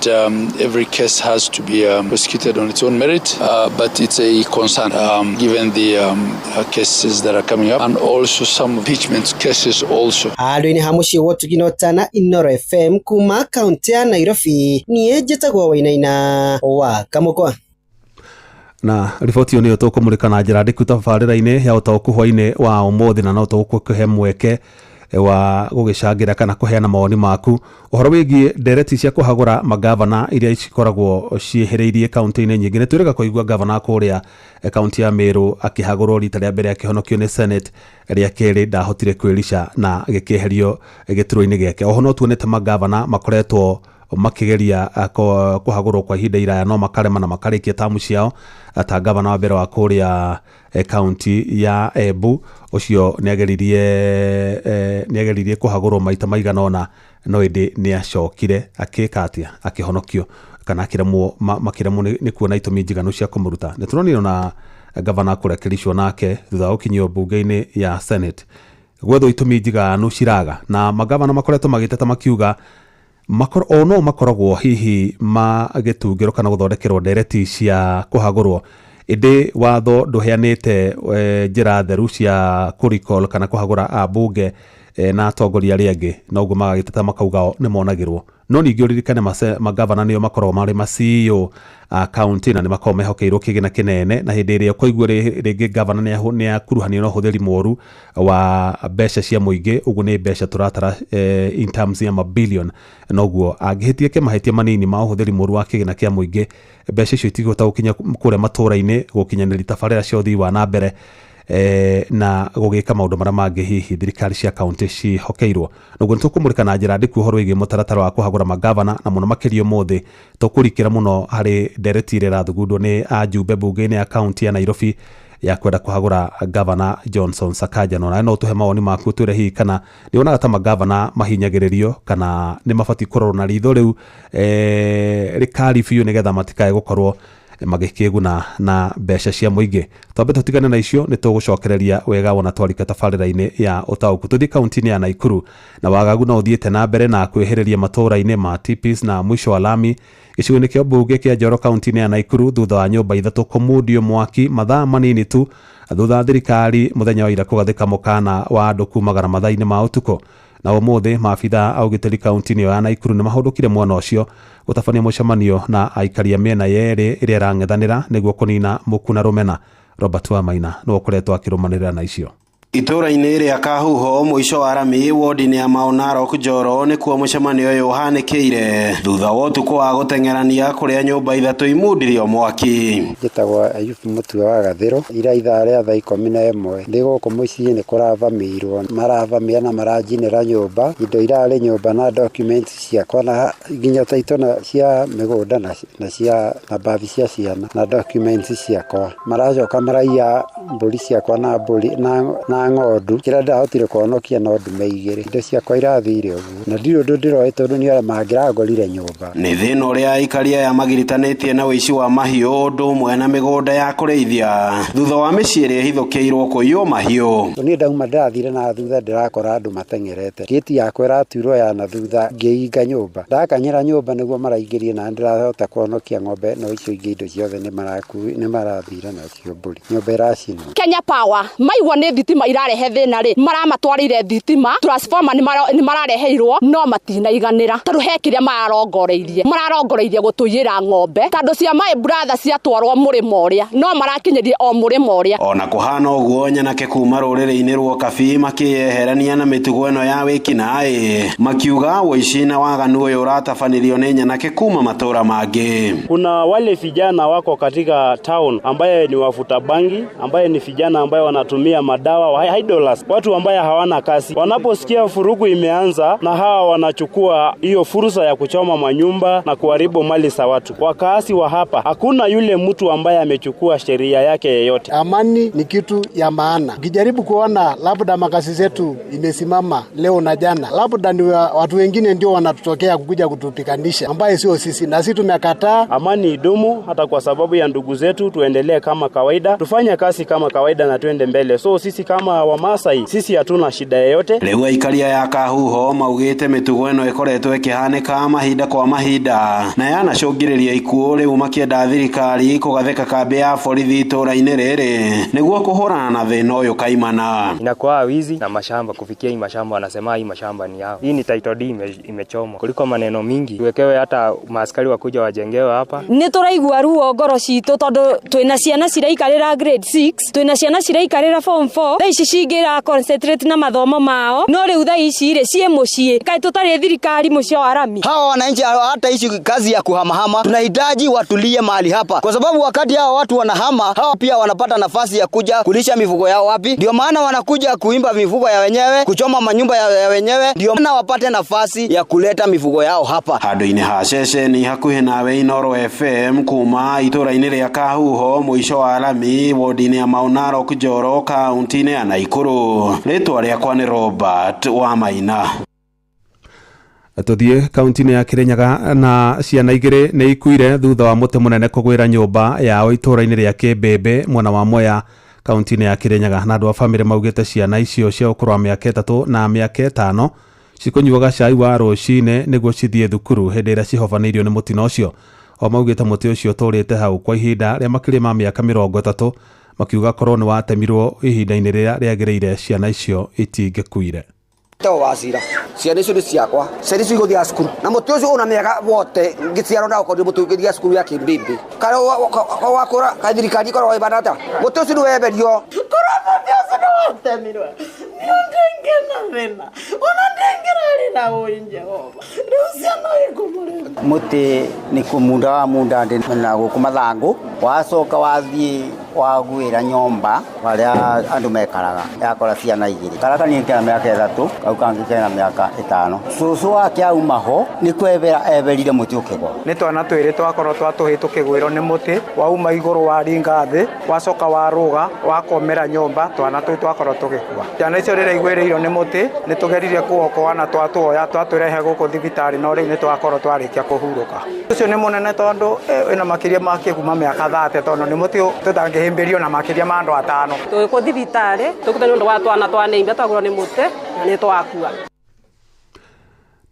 every case has to be prosecuted on its own merit, but it's a concern given the cases that are coming up and also some impeachment cases also. Handũ-inĩ ha mũciĩ wa Ũtugi na Ũtana, Inooro FM kuma kaunti ya Nairobi, niĩ njĩtagwo Wainaina wa Kamũkwa. Na riboti ĩyo nĩyo tũkũmũrĩka na njĩra ndĩku tabarĩra-inĩ ya ũtaũku hwainĩ wa ũmũthĩ, na no tũgũkũhe mweke wa gũgĩcangĩra kana kũheana mawoni maku ũhoro wĩgiĩ ndereti cia kũhagũra magavana iria cikoragwo ciĩhĩrĩirie kaunti-inĩ nyingĩ. Nĩ twĩrĩga kũigua gavana kũrĩa kaunti ya Meru akĩhagũrwo rita rĩa mbere akĩhonokio nĩ Senate, rĩa kerĩ ndahotire kwĩrica na gĩkĩeherio gĩturwa-inĩ gĩake. Oho no tuonete magavana makoretwo makigeria kũhagũrwo kwa ihinda iraya no makarema na makarĩkia tamu ciao, ta gavana wa mbere wa kũrĩa kaunti ya Embu ũcio nĩageririe kũhagũrwo maita maigana ũna no ĩndĩ nĩacokire akĩka atĩa, akĩhonokio kana akĩremwo makĩremwo nĩ kuona itũmi njiganu cia kũmũruta. Nĩ tũronire na gavana kũrĩa Kericho nake thutha wa gũkinyio bunge-inĩ ya Senate gwethwo itũmi njiganu ciraga, na magavana makoretwo magĩteta makiuga o no makoragwo hihi magĩtungĩrwo kana gũthondekerwo ndereti cia kũhagũrwo, ĩndĩ watho ndũheanĩte njĩra theru cia kũrecall kana kũhagũra ambunge na atongoria arĩa angĩ, noguo magagĩteta makauga o nĩ monagĩrwo. No ningĩ ũririkane magavana nĩo makoragwo marĩ ma CEO a kaunti na nĩ makoragwo mehokeirwo kĩgĩna kĩnene, na hĩndĩ ĩrĩa ũkũigua rĩngĩ gavana nĩ akuruhanio na ũhũthĩri mũru wa mbeca cia mũingĩ, ũguo nĩ mbeca tũratara in terms ya mabillion, noguo angĩhĩtia kĩmahĩtia manini ma ũhũthĩri mũru wa kĩgĩna kĩa mũingĩ, mbeca icio itigũhota gũkinya kũrĩa matũũra-inĩ gũkinyanĩria tabarĩra cia ũthii wa na mbere na gũgĩka maũndũ marĩa mangĩ hihi thirikari cia kaunti cihokeirwo. Noguo nĩtũkũmũrĩka na njĩra ndĩku ũhoro wĩgiĩ mũtaratara wa kũhagũra magavana, na mũno makĩria ũmũthĩ tũkũrikĩra mũno harĩ ndereti ĩrĩa ĩrathugundwo nĩ ajumbe bunge-inĩ ya kaunti ya Nairobi ya kwenda kũhagũra gavana Johnson Sakaja. No nawe no ũtũhe mawoni maku ũtwĩre hihi kana nĩ wonaga ta magavana mahinyagĩrĩrio kana nĩ mabatiĩ kũrorwo na ritho rĩu rĩkari biũ nĩgetha matikae gũkorwo magĩkĩguna na mbeca cia mũingĩ. Twambe tũtigane na icio, nĩ tũgũcokereria wega wona twarika tabarĩra-inĩ ya ũtaũku. Tũthiĩ kaunti-inĩ ya Naikuru, na wagagu no ũthiĩte na mbere na kwĩhĩrĩria matũũra-inĩ ma Tipis na mũico wa lami gĩcigo-inĩ kĩa mbunge kĩa Njoro kaunti-inĩ ya Naikuru thutha wa nyũmba ithatũ kũmundio mwaki mathaa manini tu thutha wa thirikari mũthenya wa ira kũgathĩka mũkana wa andũ kumagara mathaa-inĩ ma ũtukũ. Na ũmũthĩ maabithaa a ũgitĩri kaunti-inĩ ya Naikuru nĩ mahũndũkire mwena ũcio gũtabania mũcemanio na aikari a mĩena yerĩ ĩrĩa ĩrang'ethanĩra nĩguo kũnina muku na rũmena. Robert Wamaina nĩwe ũkoretwo akĩrũmanĩrĩra na icio. Itũũra-inĩ rĩa Kahuho mũico wa rami wodi-inĩ ya Mau Narok Njoro nĩkuo mũcemanio ũyũ ũhanĩkĩire thutha wa ũtukũ wa gũteng'erania kũrĩa nyũmba ithatũ imundirio mwaki. Njĩtagwo Ayubu Mũtua wa Gathĩrũ, ira ithaa rĩa thaa 11 ndĩ gũkũ mũciĩ nĩ kũravamĩirwo, maravamia na maranjinĩra nyũmba, indo irarĩ nyũmba na documents ciakwa na nginya taitũ na cia mĩgũnda na cia na bathi cia ciana na documents ciakwa, maracoka maraiya mbũri ciakwa na mbũri na ng'ondu. Kĩrĩa ndahotire kũhonokia no ndume igĩrĩ, indo ciakwa irathire ũguo na ndirĩ ũndũ ndĩroĩ tondũ nĩ arĩa mangĩrangorire nyũmba. Nĩ thĩna ũrĩa aikari aya magiritanĩtie na ũici wa mahiũ ũndũ ũmwe na mĩgũnda ya kũrĩithia thutha wa mĩciĩ ĩrĩa ĩhithũkĩirwo kũiywo mahiũ. Niĩ ndauma ndĩrathire na thutha ndĩrakora andũ mateng'erete, gĩti yakwa ĩratuirwo ya na thutha ngĩinga nyũmba, ndakanyĩra nyũmba nĩguo maraingĩrie na ndĩrahota kũhonokia ng'ombe no icio ingĩ indo ciothe nĩ marathire nacio mbũri, nyũmba ĩracinwo. Kenya Power maigua nĩ thitima irarehe thĩna rĩ, maramatwarĩire thitima transformer nĩ marareheirwo no matinaiganĩra tondũ he kĩrĩa mararongoreirie gũtũiyĩra ng'ombe tondũ cia my brother ciatwarwo mũrĩmo ũrĩa no marakinyĩrie o mũrĩmo ũrĩa. Ona kũhana ũguo nyanake kuma rũrĩrĩ-inĩ rwa Kabii makĩyeherania na mĩtugo ĩno ya wĩkinaĩ makiuga ũici na waganu ũyũ ũratabanĩrio nĩ nyanake kuma matũra mangĩ. Kuna wale vijana wako katika town ambaye ni wafuta bangi, ambaye ni vijana ambaye wanatumia madawa idlers, watu ambaye hawana kazi. Wanaposikia furugu imeanza na hawa wanachukua hiyo fursa ya kuchoma manyumba na kuharibu mali za watu. Wakaasi wa hapa hakuna yule mtu ambaye amechukua sheria yake yeyote. Amani ni kitu ya maana. Ukijaribu kuona labda makazi zetu imesimama leo na jana, labda ni watu wengine ndio wanatutokea kukuja kutupikanisha ambaye sio sisi, na sisi tumekataa. Amani idumu hata kwa sababu ya ndugu zetu, tuendelee kama kawaida, tufanye kazi kama kawaida na tuende mbele. So sisi kama kama Wamasai sisi hatuna shida yoyote. Rĩu aikari aya a Kahuho maugĩte mĩtugo ĩno ĩkoretwo ĩkĩhanĩka mahinda kwa mahinda na yanacũngĩrĩria ikuũ, rĩu makĩenda thirikari kũgathĩka kambĩ ya borithi itũũra-inĩ rĩrĩ nĩguo kũhũrana na thĩna ũyũ kaimana. Inakuwa wizi na mashamba, kufikia hii mashamba wanasema hii mashamba ni yao. Hii ni title deed imechomwa. Kuliko maneno mingi tuwekewe hata maaskari wakuja wajengewe hapa. Nĩ tũraigua ruo ngoro citũ tondũ twĩna ciana ciraikarĩra grade 6, twĩna ciana ciraikarĩra form 4, thaa ici cingĩra concentrate na mathomo mao, no rĩu thaa ici rĩ ciĩ mũciĩ, kaĩ tũtarĩ thirikari mũciĩ wa rami. Hawa wananchi hata ishi kazi ya kuhamahama, tunahitaji watulie mahali hapa, kwa sababu wakati hawa watu wanahama, hawa pia wanapata nafasi ya kuja kulisha mifugo yao wapi? Ndio maana wanakuja kuimba mifugo ya wenyewe, kuchoma manyumba ya wenyewe, ndio maana wapate nafasi ya kuleta mifugo yao hapa. Handũ-inĩ ha ceceni hakuhĩ nawe Inooro FM kuma itũũra-inĩ rĩa Kahuho mũico wa rami wodi-inĩ ya Mau Narok Njoro kaunti-inĩ ya Naikuru. Rĩtwa rĩakwa nĩ Robert Wamaina. Tuthiĩ kaunti-inĩ ya Kirinyaga na ciana igĩrĩ nĩ ikuire thutha wa mũtĩ mũnene kũgwĩra nyũmba yao itũũra-inĩ rĩa Kĩmbĩmbĩ mwena wa Mwea kaunti-inĩ ya Kirinyaga, na andũ a bamĩrĩ maugĩte ciana icio cia ũkũrũ wa mĩaka 3 na mĩaka 5 cikũnyuaga cai wa rũcinĩ nĩguo cithiĩ thukuru hĩndĩ ĩrĩa cihobanĩirio nĩ mũtino ũcio. O maugĩte mũtĩ ũcio ũtũrĩte hau kwa ihinda rĩa makĩria ma mĩaka 30, makiuga korwo nĩ watemirwo ihinda-inĩ rĩrĩa rĩagĩrĩire ciana icio itingĩkuire. Teo wacira ciana icio nĩ ciakwa, ciana icio igũthiaga cukuru na mũtĩ ũcio una mĩaka wote ngĩciarwo na ũkorwo mũtĩ ũgĩthiaga cukuru ya Kĩmbĩmbĩ. Kana wakũra ka thirikari ĩkoragwo ĩbana atĩa? Mũtĩ ũcio nĩ weherio. Korwo mũtĩ ũcio nĩ watemirwo, niĩ ndĩngĩna thĩna, ona ndĩngĩrarĩra ũĩ Jehova. Rĩu ciana ikũmũrĩma. Mũtĩ nĩ kũmunda wa munda ndĩ na gũkũ mathangũ, wacoka wathiĩ wagwĩra nyũmba harĩa andũ mekaraga, yakora ciana igĩrĩ. Karaka niĩ kena mĩaka 3, kau kangĩ kena mĩaka 5. Cũcũ wake auma ho nĩ kwebera eberire mũtĩ ũkĩgwa. Nĩ twana twĩrĩ twakorwo twatũhĩ tũkĩgwĩrwo nĩ mũtĩ, wauma igũrũ waringa thĩ, wacoka warũga, wakomera nyũmba, twana tũu twakorwo tũgĩkua. Ciana icio rĩrĩa igwĩrĩirwo nĩ mũtĩ, nĩ tũgeririe kũokoa na twatũoya twatũrehe gũkũ thibitarĩ, no rĩu nĩ twakorwo twarĩkia kũhurũka. Ũcio nĩ mũnene tondũ wĩna makĩria ma kuma mĩaka 30, tondũ nĩ mũtĩ tũtangĩhĩmbĩrio na makĩria ma andũ 5. Tũgĩkwo thibitarĩ tũkĩte nĩ ũndũ wa twana twaneimbia twagũrwo nĩ mũtĩ na nĩ twakua.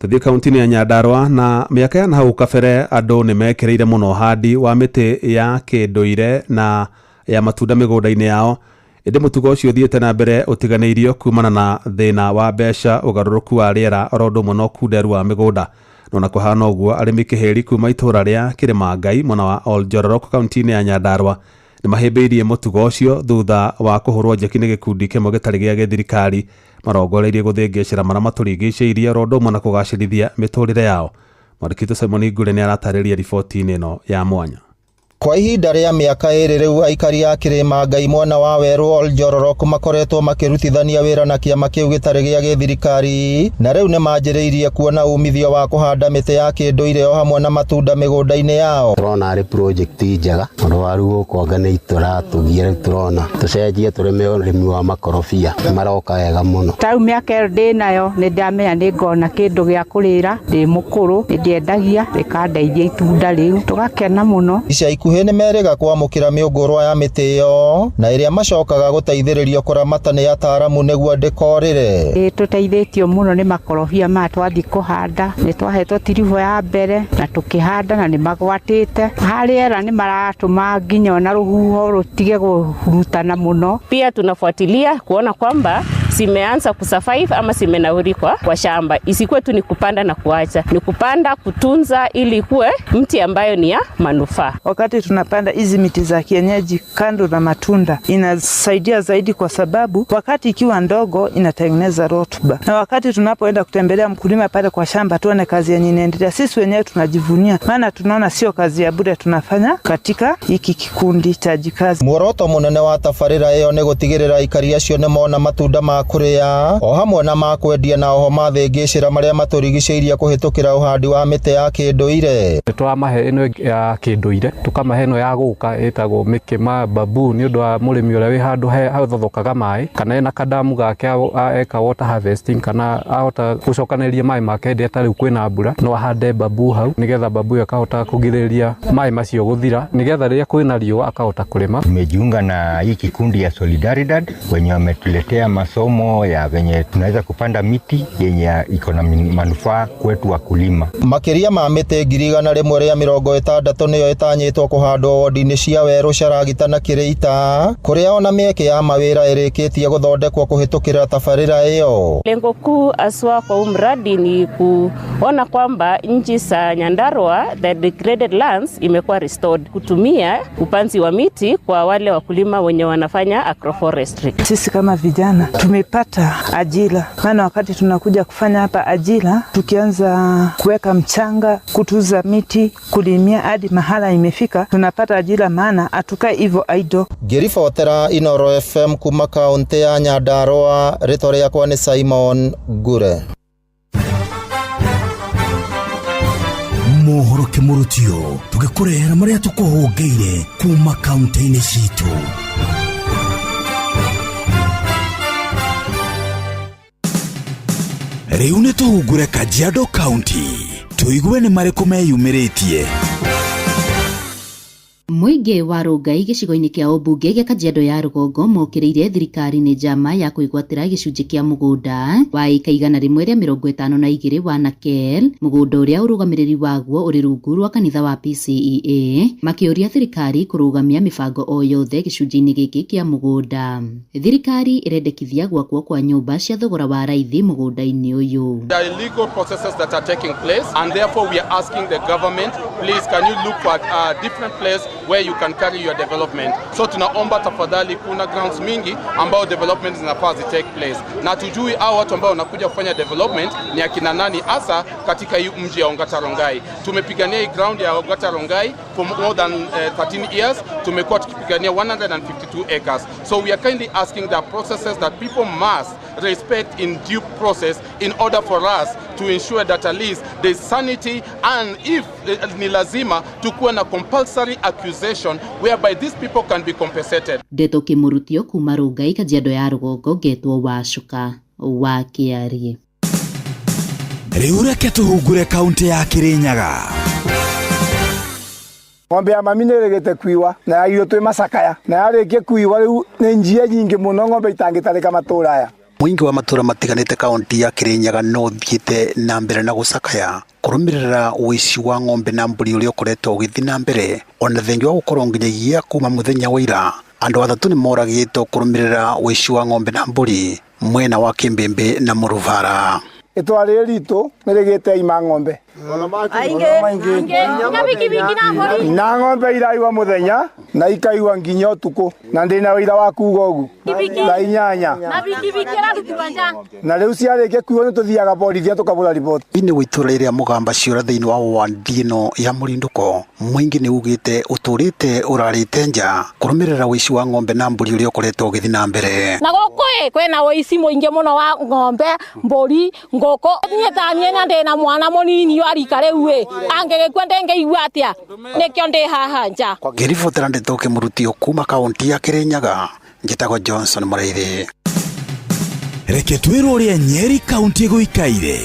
Tuthiĩ kaunti-inĩ ya Nyandarua na mĩaka ya nahau kabere andũ nĩ mekĩrĩire mũno ũhandi wa mĩtĩ ya kĩndũire na ya matunda mĩgũnda-inĩ yao, ĩndĩ mũtugo ũcio ũthiĩte na mbere ũtiganĩirio kumana na thĩna wa mbeca, ũgarũrũku wa rĩera oro ũndũ ũmwe na ũkunderu wa mĩgũnda. No na kũhana ũguo, arĩmi kĩhĩri kuma itũũra rĩa Kĩrĩma-Ngai mwena wa Oljororok kaunti-inĩ ya Nyandarua nĩ mahĩmbĩirie mũtugo ũcio thutha wa kũhũrwo njeki nĩ gĩkundi kĩmwe gĩtarĩ gĩa gĩthirikari marongoreirie gũthĩngĩcĩra marĩa matũrigicĩirie oro ũndũ ũmwe na kũgacĩrithia mĩtũrĩre yao. Mwandĩki witũ Simon Ngure nĩ aratarĩria riboti-inĩ ĩno ya mwanya. Kwa ihinda rĩa mĩaka 2 rĩu aikari a Kĩrĩma Ngai mwena wa Werũ Oljororok makoretwo makĩrutithania wĩra na kĩama kĩu gĩtarĩ gĩa gĩthirikari, na rĩu nĩ manjĩrĩirie kuona umithio wa kũhanda mĩtĩ ya kĩndũire o hamwe na matunda mĩgũnda-inĩ yao. Tũrona arĩ project njega tondũ waru gũkũ anga nĩ itũratũgia, rĩu tũrona tũcenjie tũrĩme ũrĩmi wa makorobia maroka wega mũno. Ta rĩu mĩaka ĩyo ndĩ nayo nĩ ndamenya nĩ ngona kĩndũ gĩa kũrĩra, ndĩ mũkũrũ nĩ ndĩendagia rĩkandeithia itunda rĩu tũgakena mũno. Ica ikuhĩ nĩ merĩga kwamũkĩra mĩũngũrwa ya mĩtĩ ĩyo na ĩrĩa macokaga gũteithĩrĩrio kũramata nĩ ataaramu nĩguo ndĩkorĩre. Nĩ tũteithĩtio mũno nĩ makorobia maya twathiĩ kũhanda, nĩ twahetwo tiribo ya mbere na tũkĩhanda na nĩ magwatĩte. Harĩera nĩ maratũma nginya ona rũhuho rũtige kũhurutana mũno. Pia tunafuatilia kuona kwamba zimeanza kusurvive ama zimenawiri kwa shamba. Isikuwe tu ni kupanda na kuacha, ni kupanda kutunza ili ikuwe mti ambayo ni ya manufaa. Wakati tunapanda hizi miti za kienyeji kando na matunda inasaidia zaidi, kwa sababu wakati ikiwa ndogo inatengeneza rutuba, na wakati tunapoenda kutembelea mkulima pale kwa shamba tuone kazi yenye inaendelea, sisi wenyewe tunajivunia, maana tunaona sio kazi ya bure tunafanya katika hiki kikundi cha Jikazi. Muoroto munene wa tabarĩra ĩyo nĩ gũtigĩrĩra aikari acio nĩ mona matunda ma kũrĩa o hamwe na ma kwendia na oho mathĩngĩcĩra marĩa matũrigicĩirie kũhĩtũkĩra ũhandi wa mĩtĩ ya kĩndũire. Nĩtũramahe ĩno ya kĩndũire, tũkamahe ĩno ya gũka ĩtagwo mĩkĩma babu nĩ ũndũ wa mũrĩmi ũrĩa wĩ handũ hathothokaga maĩ kana ena kadamu gake eka water harvesting kana ahota gũcokanĩrĩria maĩ make hĩndĩ ĩrĩa ta rĩu kwĩna mbura no ahande babu hau nĩgetha babu ĩyo ĩkahota kũgirĩrĩria maĩ macio gũthira nĩgetha rĩrĩa kwĩna riũa akahota kũrĩma. Tumejiunga na hii kikundi ya Solidaridad wenye wametuletea masomo ya venye tunaweza kupanda miti yenye iko na manufaa kwetu wakulima. Makĩria ma mĩtĩ 160,000 nĩyo ĩtanyĩtwo kũhandwo wodi-inĩ cia Werũ, Caragita na Kĩrĩita kũrĩa ona mĩeke ya mawĩra ĩrĩkĩtie gũthondekwo kũhĩtũkĩra tabarĩra ĩyo. Lengo kuu haswa kwa huu mradi ni kuona kwamba nchi za Nyandarua the degraded lands imekuwa restored kutumia upanzi wa miti kwa wale wakulima wenye wanafanya agroforestry. Sisi kama vijana tumepata ajira, maana wakati tunakuja kufanya hapa ajira, tukianza kuweka mchanga, kutuza miti, kulimia hadi mahala imefika, tunapata ajira, maana hatukai hivyo idle. Ngĩribotera Inoro FM kuma kaunti ya Nyandarua, rĩtwa rĩakwa nĩ Simon Ngure. Mohoro kĩmũrutio tũgĩkũrehera marĩa tũkũhũngĩire kuma kaunti-inĩ citũ. Rĩu nĩ tũhungure Kajiado County tũigue nĩ marĩkũ meyumĩrĩtie. Mũingĩ wa Rongai gĩcigo-inĩ kĩa ũmbunge gĩa Kajiado ya rũgongo mokĩrĩire thirikari nĩ njama ya kwĩgwatĩra gĩcunjĩ kĩa mũgũnda wa ĩka 152 wa Nakel, mũgũnda ũrĩa ũrũgamĩrĩri waguo ũrĩ rungu rwa kanitha wa PCEA, makĩũria thirikari kũrũgamia mĩbango o yothe gĩcunjĩ-inĩ gĩkĩ kĩa mũgũnda. Thirikari ĩrendekithia gwakwo kwa nyũmba cia thogora wa raithi mũgũnda-inĩ ũyũ. There are illegal processes that are taking place, and therefore we are asking the government, please can you look for a different place where you can carry your development. So tunaomba tafadhali, kuna grounds mingi ambao development zinafaa zi take place, na tujui hao watu ambao wanakuja kufanya development ni akina nani hasa katika hii mji ya Ongata Rongai. Tumepigania hii ground ya Ongata Rongai for more than 13 years. Tumekuwa tukipigania 152 acres. So we are kindly asking the processes that people must respect in due process in order for us to ensure that at least there's sanity, and if ni lazima tukuwe na compulsory accusation whereby these people can be compensated. Ndeto kĩmũrutio kuma Rongai Kajiado ya rũgongo, ngetwo Wacuka wa Kĩarie. Rĩu reke tũhungure kaunti ya Kirinyaga. Ng'ombe ya mami nĩ ĩrĩgĩte kuiwa na yagirwo twĩ macakaya, na yarĩkia kuiwa rĩu nĩ njia nyingĩ mũno ng'ombe itangĩtarĩka matũra aya. Mũingĩ wa matũra matiganĩte kaunti ya Kirinyaga no ũthiĩte na mbere na gũcakaya kũrũmĩrĩra ũici wa ng'ombe na mbũri ũrĩa ũkoretwo ũgĩthiĩ na mbere, ona thengia wa gũkorwo nginyagia kuma mũthenya wa ira andũ atatũ nĩ moragĩtwo kũrũmĩrĩra ũici wa ng'ombe na mbũri mwena wa Kĩmbĩmbĩ na Mũrũbara. Itũra rĩrĩ ritũ nĩ rĩgĩte ima ng'ombe na ng'ombe iraiwa mũthenya na ikaiwa nginya ũtukũ, na ndĩna wĩira wa kuga ũguo thaa 8 na rĩu ciarĩkia kuiwa nĩ tũthiaga borithi tũkabũra riboti. Thĩinĩ wa itũra rĩrĩa Mũgamba ciũra thĩinĩ wa wandi ĩno ya Mũrindũko, mũingĩ nĩ ugĩte ũtũrĩte ũrarĩte nja kũrũmĩrĩra ũici wa ng'ombe na mbũri ũrĩa ũkoretwo ũgĩthiĩ na mbere. Na gũkũ kwĩna ũici mũingĩ mũno wa ng'ombe, mbũri, ngũkũ. Niĩ ta niĩ na ndĩna mwana mũnini wa rika rĩu ĩ, angĩgĩkua ndĩngĩigua atĩa? Nĩkĩo ndĩ haha nja. Ngĩribotera ndeto kĩmũrutio kuma kaunti ya Kirinyaga, njĩtagwo Johnson Mũraithi. Reke twĩrwo ũrĩa Nyeri kaunti ĩgũikaire.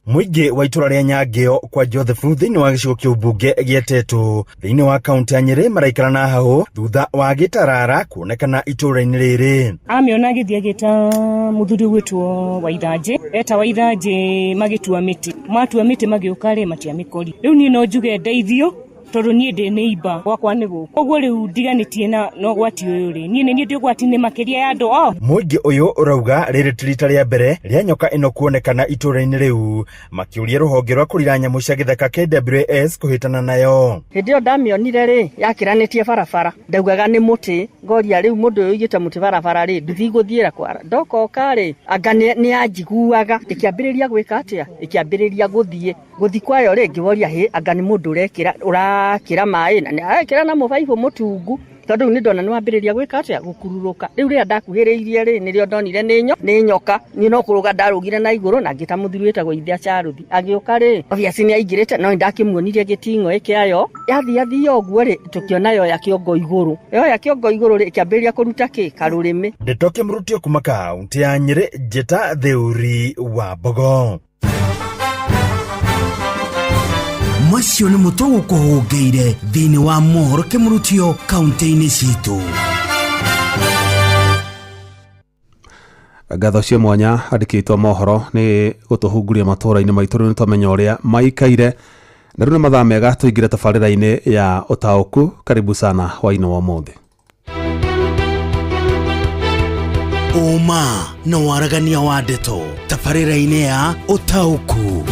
Mũingĩ wa itũra rĩa Nyangĩo kwa Joseph thĩinĩ wa gĩcigo kĩa ũmbunge gĩa Tetu thĩinĩ wa kaunti ya Nyeri maraikara na hahũ thutha wa gĩtarara kuonekana itũra-inĩ rĩrĩ. Amĩona agĩthiĩ agĩta mũthuri ũgwĩtwo Waithanjĩ, eta Waithanjĩ magĩtua mĩtĩ, matua mĩtĩ magĩũka rĩ matiamĩkori. Rĩu niĩ no njuge ndeithio tondũ niĩ ndĩ neighbor gwakwa nĩ gũkũ, ũguo rĩu ndiganĩtie na ũgwati ũyũ rĩ, niĩ nĩ niĩ ndĩ ũgwati-inĩ makĩria ya andũ o. Mũingĩ ũyũ ũrauga rĩrĩ ti rita rĩa mbere rĩa nyoka ĩno kuonekana itũra-inĩ rĩu, makĩũria rũhonge rwa kũrira nyamũ cia gĩthaka KWS kũhĩtana nayo. Hĩndĩ ĩyo ndamĩonire rĩ, yakĩranĩtie barabara, ndaugaga nĩ mũtĩ, ngoria rĩu mũndũ ũyũ ũigĩte mũtĩ barabara rĩ, nduthi gũthiĩra kwara, ndokoka rĩ, anga nĩ yanjiguaga, ĩkĩambĩrĩria gwĩka atĩa, ĩkĩambĩrĩria gũthiĩ, gũthiĩ kwayo rĩ, ngĩworia hĩ, anga nĩ mũndũ ũrekĩra, ũrakĩra maĩ, na nĩ arekĩra na mũbaibũ mũtungu, Tondu riu ni ndona ni wambiriria gwika atia gukururuka. Riu riria ndakuhiriirie ri nirio ndonire ni nyoka. Ni no kuruga ndarugire na iguru na ngita muthuri witagwo Ithia Charuthi. Agiuka ri obviously ni aingirite no ndakimuonirie gitingo ikiayo. Yathia uguo ri tukiona yoya kiongo iguru. Yoya kiongo iguru ri ikiambiriria kuruta ki karurimi. Ndeto Kĩmũrutio kuma kaunti ya Nyĩrĩ, njĩta Theuri wa Mbogo. Macio nĩ mũtũ gũkũhũngĩire thĩinĩ wa mohoro Kĩmũrutio kaunti-inĩ citũ. Ngatho cia mwanya andĩkĩtwo mohoro nĩ gũtũhunguria matũũra-inĩ maitũ rĩu nĩtwamenya ũrĩa maikaire na rĩu nĩ mathaa mega tũingĩre tabarĩra-inĩ ya ũtaũku. Karibu sana hwaĩ-inĩ wa ũmũthĩ. Ũma na waragania wa ndeto tabarĩra-inĩ ya ũtaũku.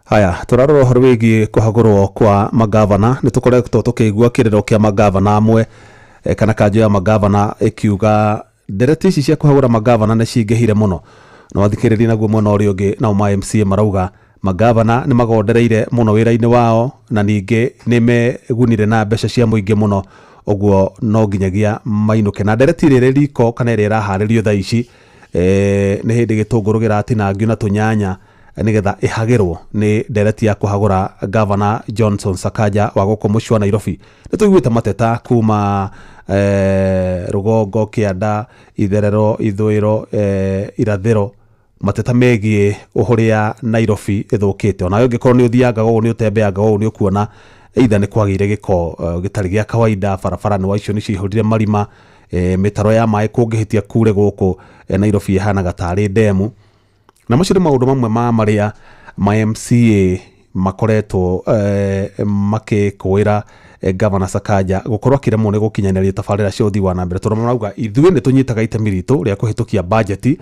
Haya, turarora ũhoro wĩgiĩ kũhagũrwo kwa magavana. Nĩ tũkoretwo tũkĩigua kĩrĩro kĩa magavana amwe kana kanjũ ya magavana ĩkiuga ndereti ici cia kũhagũra magavana nĩ cingĩhire mũno. Na wathikĩrĩria naguo mwena ũrĩa ũngĩ nao ma MCA marauga magavana nĩ magondereire mũno wĩra-inĩ wao na ningĩ nĩ megunire na mbeca cia mũingĩ mũno, ũguo no nginyagia mainũke. Na ndereti rĩrĩ riko kana ĩrĩa ĩraharĩrio thaa ici nĩ hĩndĩ gĩtũngũrũ gĩratinangio na tũnyanya nigetha ihagirwo ni ndereti ya kuhagura Governor Johnson Sakaja wa gũkũ mũciĩ wa Nairobi. Nĩ tũiguĩte mateta kuma rũgongo, kĩanda, itherero, ithũĩro, irathĩro, mateta megiĩ ũrĩa Nairobi ĩthũkĩte. Onawe ũngĩkorwo nĩ ũthianga ũũ, nĩ ũtembeanga ũũ, nĩ ũkuona either nĩ kwagĩire gĩko gĩtarĩ gĩa kawaida, barabara nĩ waicio nĩ ciihũrire marima, mĩtaro ya maĩ kũngĩhĩtia kure gũkũ Nairobi ĩhanaga tarĩ ndemu. Na macio nĩ maũndũ mamwe ma marĩa ma MCA makoretwo makĩkũĩra Governor Sakaja gũkorwo akĩremwo nĩ gũkinyanĩria tabarĩra cia ũthii wa na mbere, tondũ marauga ithuĩ nĩ tũnyitaga itemi ritũ rĩa kũhĩtũkia bajeti,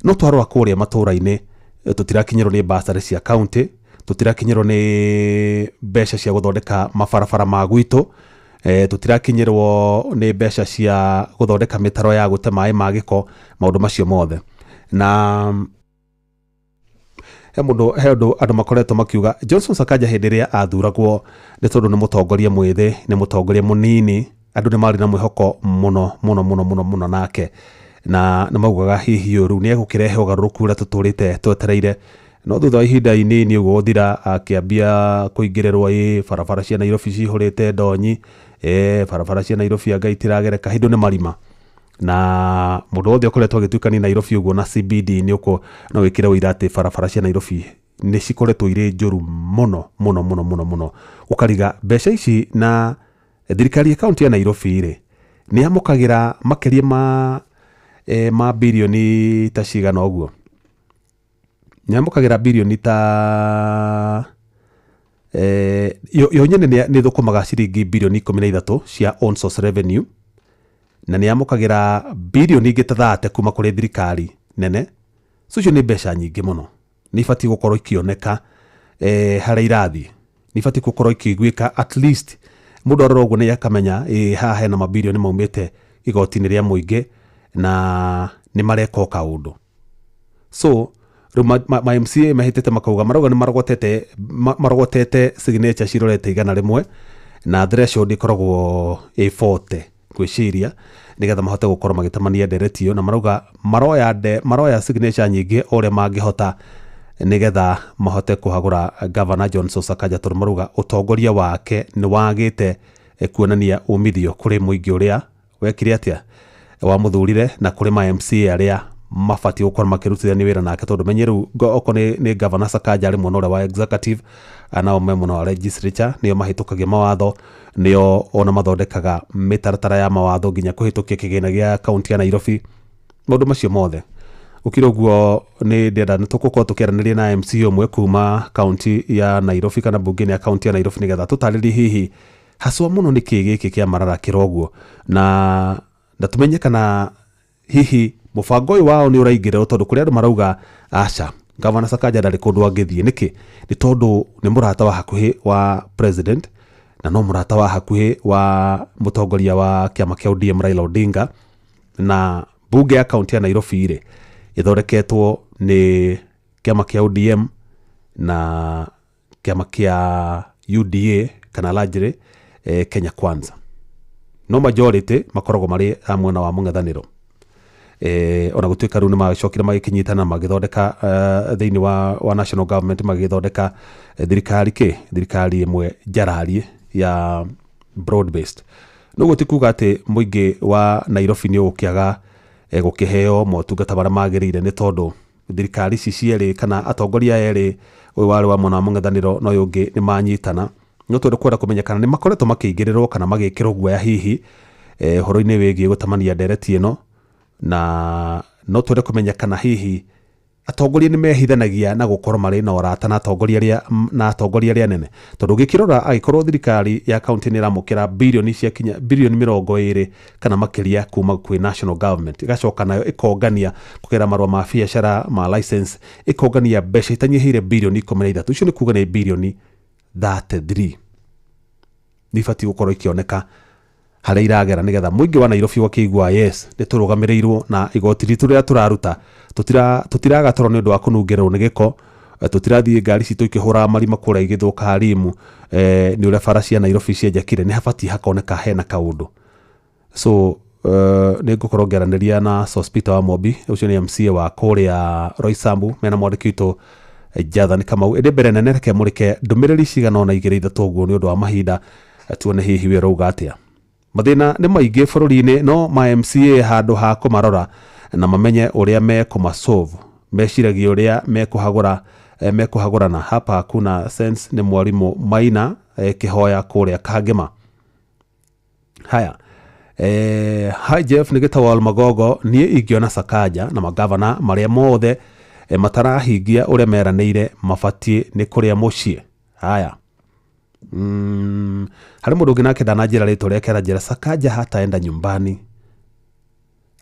no twarora kũrĩa matũũra-inĩ tũtirakinyĩrwo nĩ basarĩ cia county, tũtirakinyĩrwo nĩ mbeca cia gũthondeka mabarabara ma gwitũ, tũtirakinyĩrwo nĩ mbeca cia gũthondeka mĩtaro ya gũte maĩ ma gĩko, maũndũ macio mothe. Na he ũndũ andũ makoretwo makiuga Johnson Sakaja hĩndĩ ĩrĩa athuragwo nĩ tondũ nĩ mũtongoria mwĩthĩ, nĩ mũtongoria mũnini, andũ nĩ marĩ na mwĩhoko mũno mũno mũno mũno mũno nake, na nĩ maugaga hihi ũyũ rĩu nĩ egũkĩrehe ũgarũrũku ũrĩa tũtũrĩte twetereire. No thutha wa ihinda inini ũguo gũthira akĩambia kũingĩrĩrwo, ĩ barabara cia Nairobi cihũrĩte ndonyi, barabara cia Nairobi anga itiragereka, hĩndĩ nĩ marima. Na mũndũ wothe ũkoretwo agĩtuĩkania Nairobi ũguo na CBD nĩ ũko no wĩkĩre ũira atĩ barabara cia Nairobi nĩ cikoretwo irĩ njũru mũno mũno mũno mũno mũno. Ũkariga mbeca ici na thirikari ya kaunti ya Nairobi rĩ nĩ yamũkagĩra makĩria ma birioni ta cigana ũguo, nĩ yamũkagĩra birioni ta yo nyene nĩ thũkũmaga ciringi birioni 13 cia on source revenue, na nĩ yamũkagĩra birioni ingĩ ta 30 kuma kũrĩ thirikari nene. So icio nĩ mbeca nyingĩ mũno, nĩ ibatiĩ gũkorwo ikĩoneka harĩa irathiĩ, nĩ ibatiĩ gũkorwo ikĩiguĩka at least mũndũ arora ũguo nĩ akamenya haha hena mabirioni maumĩte igoti-inĩ rĩa mũingĩ na nĩ mareka o kaũndũ. So rĩu ma MCA mahĩtĩte makauga marauga nĩ marogotete signature cirorete 100 na threshold ĩkoragwo ĩ 40 gwĩciria nĩgetha mahote gũkorwo magĩtamania ndereti ĩyo, na marauga maroya signature nyingĩ o ũrĩa mangĩhota nĩgetha mahote kũhagũra Governor Johnson Sakaja, tondũ marauga ũtongoria wake nĩ wagĩte kuonania umithio kũrĩ mũingĩ ũrĩa wekire atĩa wamũthurire na kũrĩ ma MCA arĩa mabatiĩ gũkorwo makĩrutithania wĩra nake, tondũ menye rĩu okorwo nĩ Governor Sakaja arĩ mwena ũrĩa wa executive, nao me mwena wa legislature, nĩo mahĩtũkagia mawatho, nĩo ona mathondekaga mĩtaratara ya mawatho nginya kũhĩtũkia kĩgĩna gĩa kaunti ya Nairobi, maũndũ macio mothe. Gũkĩrĩ ũguo nĩ ndĩrenda nĩ tũgũkorwo tũkĩaranĩria na MC ũmwe kuma kaunti ya Nairobi kana mbunge-inĩ ya kaunti ya Nairobi nĩgetha tũtarĩrie hihi haswa mũno nĩ kĩĩ gĩkĩ kĩa marara kĩra ũguo, na tũmenye kana hihi mũbango ũyũ wao nĩ ũraingĩrĩrwo, tondũ kũrĩ andũ marauga aca Governor Sakaja ndarĩ kũndũ angĩthiĩ. Nĩkĩ? Nĩ tondũ nĩ mũrata wa hakuhĩ wa president na no mũrata wa hakuhĩ wa mũtongoria wa kĩama kĩa ODM Raila Odinga, Na bunge ya kaunti ya Nairobi rĩ ĩthondeketwo nĩ kĩama kĩa ODM na kĩama kĩa UDA kana largely Kenya Kwanza, no majority makoragwo marĩ a mwena wa mũng'ethanĩro. Ona gũtuĩka rĩu nĩ magĩcokire magĩkĩnyitana, magĩthondeka thĩinĩ wa national government, magĩthondeka thirikari kĩ thirikari ĩmwe njararie ya broad based. Noguo ti kuga atĩ mũingĩ wa Nairobi nĩ ũgũkĩaga gũkĩheo motungata marĩa magĩrĩire, nĩ tondũ thirikari ici cierĩ kana atongoria erĩ, ũyũ warĩ wa mwena wa mũng'ethanĩro na ũyũ ũngĩ, nĩ manyitana. No twende kwenda kũmenya kana nĩ makoretwo makĩingĩrĩrwo kana magĩkĩrwo guoya hihi ũhoro-inĩ wĩgiĩ gũtamania ndereti ĩno, na no twende kũmenya kana hihi atongoria nĩ mehithanagia na gũkorwo marĩ na ũrata na atongoria arĩa anene, tondũ ũngĩkĩrora, angĩkorwo thirikari ya kaunti nĩ ĩramũkĩra birioni ciakinya birioni 20 kana makĩria kuma kwĩ national government, ĩgacoka nayo ĩkongania kũgerera marũa ma biacara ma license, ĩkongania mbeca itanyihĩire birioni 13, icio nĩ kuga nĩ birioni 33 nĩ ibatiĩ gũkorwo ikĩoneka harĩa iragera, nĩgetha mũingĩ wa Nairobi ũgakĩigua, yes, nĩ tũrũgamĩrĩirwo na igoti ritũ rĩrĩa tũraruta tũtiraga toro nĩ ũndũ wa kũnungĩrĩrwo nĩ gĩko, tũtirathiĩ ngari citũ ikĩhũraga marima kũrĩa igĩthũka rimu nĩ ũrĩa bara cia Nairobi cienjekire. Nĩ habatiĩ hakoneka hena kaũndũ. So nĩ ngũkorwo ngĩaranĩria na Sospeter wa Mobi, ũcio nĩ MCA wa kũrĩa Roysambu, mena mwandĩki witũ Jathan Kamau. Ĩndĩ mbere nene, reke mũrĩke ndũmĩrĩri cigana ona igĩrĩ ithatũ ũguo nĩ ũndũ wa mahinda, tuone hihi we ũrauga atĩa. Mathĩna nĩ maingĩ bũrũri-inĩ, no ma MCA handũ ha kũmarora na mamenye ũrĩa mekũmasolve, meciragia ũrĩa mekũhagũra mekũhagũrana. Hapa hakuna sense. Nĩ mwarimũ Maina kĩhoya kũrĩa Kangema. Haya, hi Jeff, nĩ gĩtagwo Magogo. Niĩ ingĩona Sakaja na magavana marĩa mothe matarahingia ũrĩa meranĩire mabatiĩ nĩ kũrĩa mũciĩ. Haya, harĩ mũndũ ũngĩ nake ndananjĩra rĩtwa rĩake, aranjĩra Sakaja hataenda nyumbani,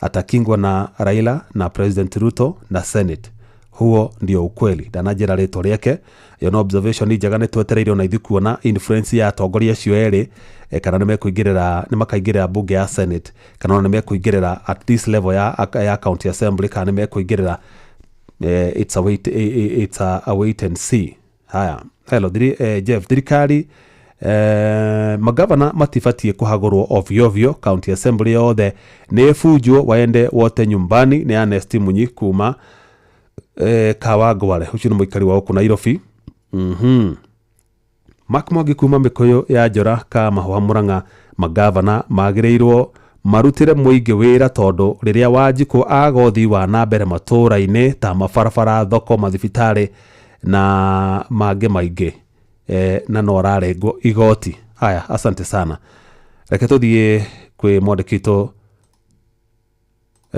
atakingwa na Raila na President Ruto na Senate, huo ndio ukweli. Ndananjĩra rĩtwa rĩake. Ĩyo no observation njega. Nĩ twetereire ona ithuĩ kuona influence ya atongoria acio erĩ, kana nĩ mekũingĩrĩra, nĩ makaingĩrĩra bunge ya Senate, kana ona nĩ mekũingĩrĩra at this level ya county assembly, kana nĩ mekũingĩrĩra. It's a wait and see. Haya, hello Jeff, thirikari magavana matibatiĩ kũhagũrwo ovyo ovyo, county assembly yothe nĩ ĩbunjwo, waende wote nyumbani. Nĩ Ernest Munyi kuma Kawangware, ũcio nĩ mũikari wa gũkũ Nairobi. Mark Mwangi kuma Mĩkũyũ ya Njora ka Mahũa Mũrang'a, magavana magĩrĩirwo marutĩre mũingĩ wĩra, tondũ rĩrĩa Wanjikũ agothi wa na mbere matũũra-inĩ ta mabarabara, thoko, mathibitarĩ na mangĩ maingĩ, na no ararengwo igoti. Haya, asante sana. Reke tũthiĩ kwĩ mwandĩki witũ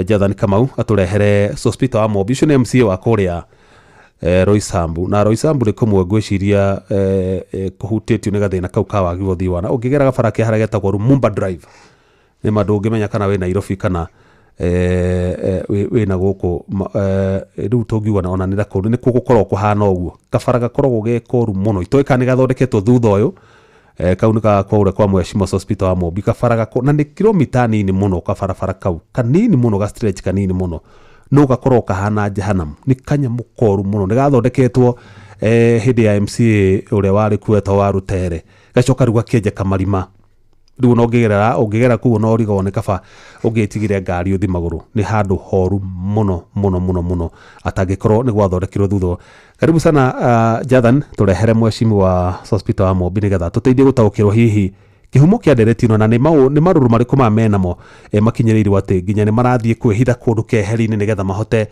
Jathan Kamau atũrehere Sospeter wa Mobi, ũcio nĩ MCA wa kũrĩa Roysambu, na Roysambu nĩ kũmwe ngwĩciria kũhutĩtio nĩ gathĩna kau ka wagi wa ũthii wa na ũngĩgera gabara ke harĩa getagwo Lumumba Drive, nĩ ma ndũngĩmenya kana wĩ Nairobi kana wĩna gũkũ rĩu tũngiuga ona nĩ kũndũ nĩ gũkoragwo kũhana ũguo, kabara gakoragwo ge koru mũno, itoĩ kana nĩ gathondeketwo thutha ũyũ. Kau nĩ gakwaura kwa mheshimiwa Sospeter wa Mobi, kabara gako na nĩ kilomita nini mũno, kabarabara kau kanini mũno, ga stretch kanini mũno, no gakorwo kahana jehanamu, nĩ kanyamũ koru mũno. Nĩ gathondeketwo hĩndĩ ya MCA ũrĩa warĩ kuo etagwo wa Rutere, gacoka rĩu gakĩenjeka marima. Rĩu ona ũngĩgera kũu ona ũrigagwo nĩ kaba ũngĩtigire ngari ũthi magũrũ, nĩ handũ horu mũno mũno mũno mũno atangĩkorwo nĩ gwathondekirwo thutha. Karibu sana Jathan, tũrehere mheshimiwa Sospeter wa Mobi nĩgetha tũteithie gũtaũkĩrwo hihi kĩhumo kĩa ndereti ĩno na nĩ marũrũ marĩkũ ma menamo makinyĩrĩirwo atĩ nginya nĩ marathiĩ kwĩhitha kũndũ keheri-inĩ nĩgetha mahote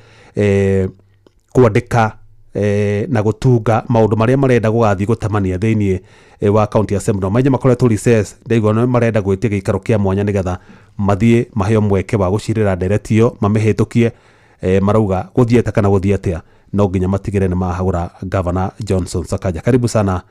kwandĩka na gũtunga maũndũ marĩa marenda gũgathiĩ gũtamania thĩinĩ wa county assembly. No maingĩ makoretwo recess, ndaigua nĩ marenda gwĩtia gĩikaro kĩa mwanya nĩgetha mathiĩ maheo mweke wa gũcirĩra ndereti ĩyo mamĩhĩtũkie. Marauga gũthiĩ atĩa kana gũthiĩ atĩa, no nginya matigĩre nĩ mahagũra Governor Johnson Sakaja. Karibu sana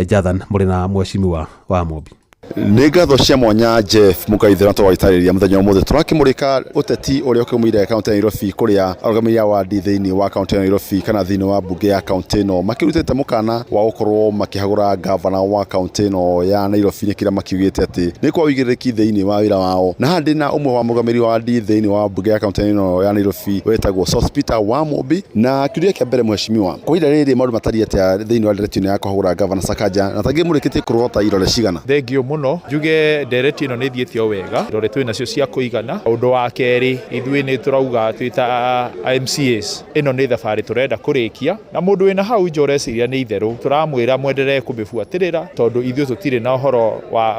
Jathan, mũrĩ na mheshimiwa wa Mobi. Nĩ ngatho cia mwanya Jeff Mũkaithĩra tũgagĩtarĩria mũthenya ũmũthĩ tũrakĩmũrĩka ũteti ũrĩa ũkĩgũmĩire kaũntĩ ya Nairobi kũrĩa arũgamĩrĩri a wandi thĩinĩ wa kaũntĩ ya Nairobi kana thĩinĩ wa mbunge ya kaũntĩ ĩno makĩrutĩte mũkana wa gũkorwo makĩhagũra ngavana wa kaũntĩ ĩno ya Nairobi nĩ kĩrĩa makiugĩte atĩ nĩ kwa ũigĩrĩrĩki thĩinĩ wa wĩra wao. Na haha ndĩna ũmwe wa mũrũgamĩrĩri wa wandi thĩinĩ wa mbunge ya kaũntĩ ĩno ya Nairobi wĩtagwo Sospeter Wamũmbi. Na kĩũria kĩa mbere mheshimiwa, kwa ihinda rĩrĩ maũndũ matariĩ atĩa thĩinĩ wa ndereti ĩno ya kũhagũra ngavana Sakaja na tangĩ mũrĩkĩtie kũrogota irore cigana? Thengiũ mũno njuge ndereti ĩno nĩ ĩthiĩte o wega, irore twĩ nacio cia kũigana. Ũndũ wa kerĩ, ithuĩ nĩ tũrauga twĩ ta MCAs, ĩno nĩ thabarĩ tũrenda kũrĩkia, na mũndũ wĩna hau nja ũreciria nĩ itherũ, tũramwĩra mwenderee kũmĩbuatĩrĩra, tondũ ithuĩ tũtirĩ na ũhoro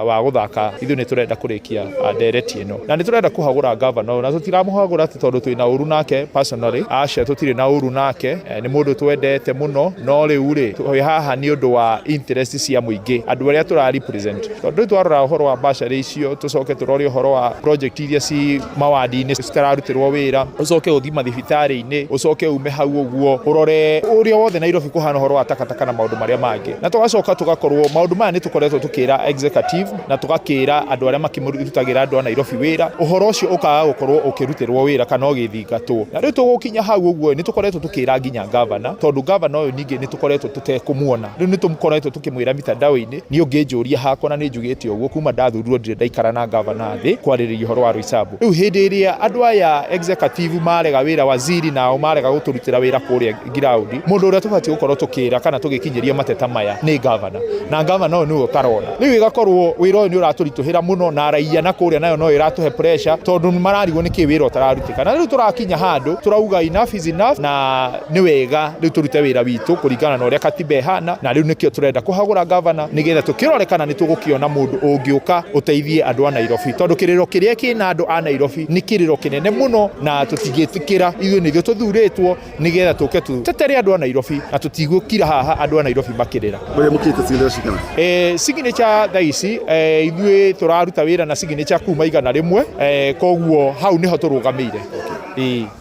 wa gũthaka, ithuĩ nĩ tũrenda kũrĩkia ndereti ĩno. Na nĩ tũrenda kũhagũra ngavana ũyũ, na tũtiramũhagũra atĩ tondũ twĩna ũru nake personally, aca tũtirĩ na ũru nake, nĩ mũndũ twendete mũno, no rĩu rĩ, twĩ haha nĩ ũndũ wa interest cia mũingĩ, andũ arĩa tũra represent. Tondũ rĩu twarora ũhoro wa bursary icio, tũcoke tũrore ũhoro wa project iria ci mawandi-inĩ citararutĩrwo wĩra, ũcoke ũthiĩ mathibitarĩ-inĩ, ũcoke ume hau ũguo ũrore ũrĩa wothe Nairobi kũhana ũhoro wa takataka na maũndũ marĩa mangĩ. Na tũgacoka tũgakorwo maũndũ maya nĩ tũkoretwo tũkĩra executive na tũgakĩra andũ arĩa makĩrutagĩra andũ a Nairobi wĩra, ũhoro ũcio ũkaga gũkorwo ũkĩrutĩrwo wĩra kana ũgĩthingatwo. Na rĩu tũgũkinya hau ũguo nĩ tũkoretwo tũkĩra nginya ngavana, tondũ ngavana ũyũ ningĩ nĩ tũkoretwo tũtekũmuona. Rĩu nĩ tũkoretwo tũkĩmwĩra mitandao-inĩ, niĩ ũngĩnjũria hakwa na nĩ njugĩte ũguo kuma ndathurirwo ndirĩ ndaikara na ngavana thĩ kwarĩrĩria ũhoro wa Roysambu. Rĩu hĩndĩ ĩrĩa andũ aya executive marega wĩra, waziri nao marega gũtũrutĩra wĩra kũrĩa ngiraundi, mũndũ ũrĩa tũbatiĩ gũkorwo tũkĩra kana tũgĩkinyĩria mateta maya nĩ ngavana, na ngavana ũyũ nĩwe ũtarona. Rĩu ĩgakorwo wĩra ũyũ nĩ ũratũritũhĩra mũno, na raia na kũrĩa nayo no ĩratũhe pressure, tondũ nĩ mararigwo nĩkĩ wĩra ũtararutĩka. Na rĩu tũrakinya handũ tũrauga enough is enough, na nĩ wega rĩu tũrute wĩra witũ kũringana na ũrĩa katiba ĩhana, na rĩu nĩkĩo tũrenda kũhagũra ngavana nĩgetha tũkĩrore kana nĩ tũgũkĩona mũndũ ũngĩũka ũteithie andũ a Nairobi, tondũ kĩrĩro kĩrĩa kĩna andũ a Nairobi nĩ kĩrĩro kĩnene mũno, na tũtingĩtĩkĩra ithuĩ nĩ ithuĩ tũthurĩtwo nĩgetha tũke tũtetere andũ a Nairobi, na tũtigũkira haha andũ a Nairobi makĩrĩra. Ũrĩa mũkĩte signature cigana? Signature thaa ici ithuĩ tũraruta wĩra na signature kuma 100, koguo hau nĩho tũrũgamĩire.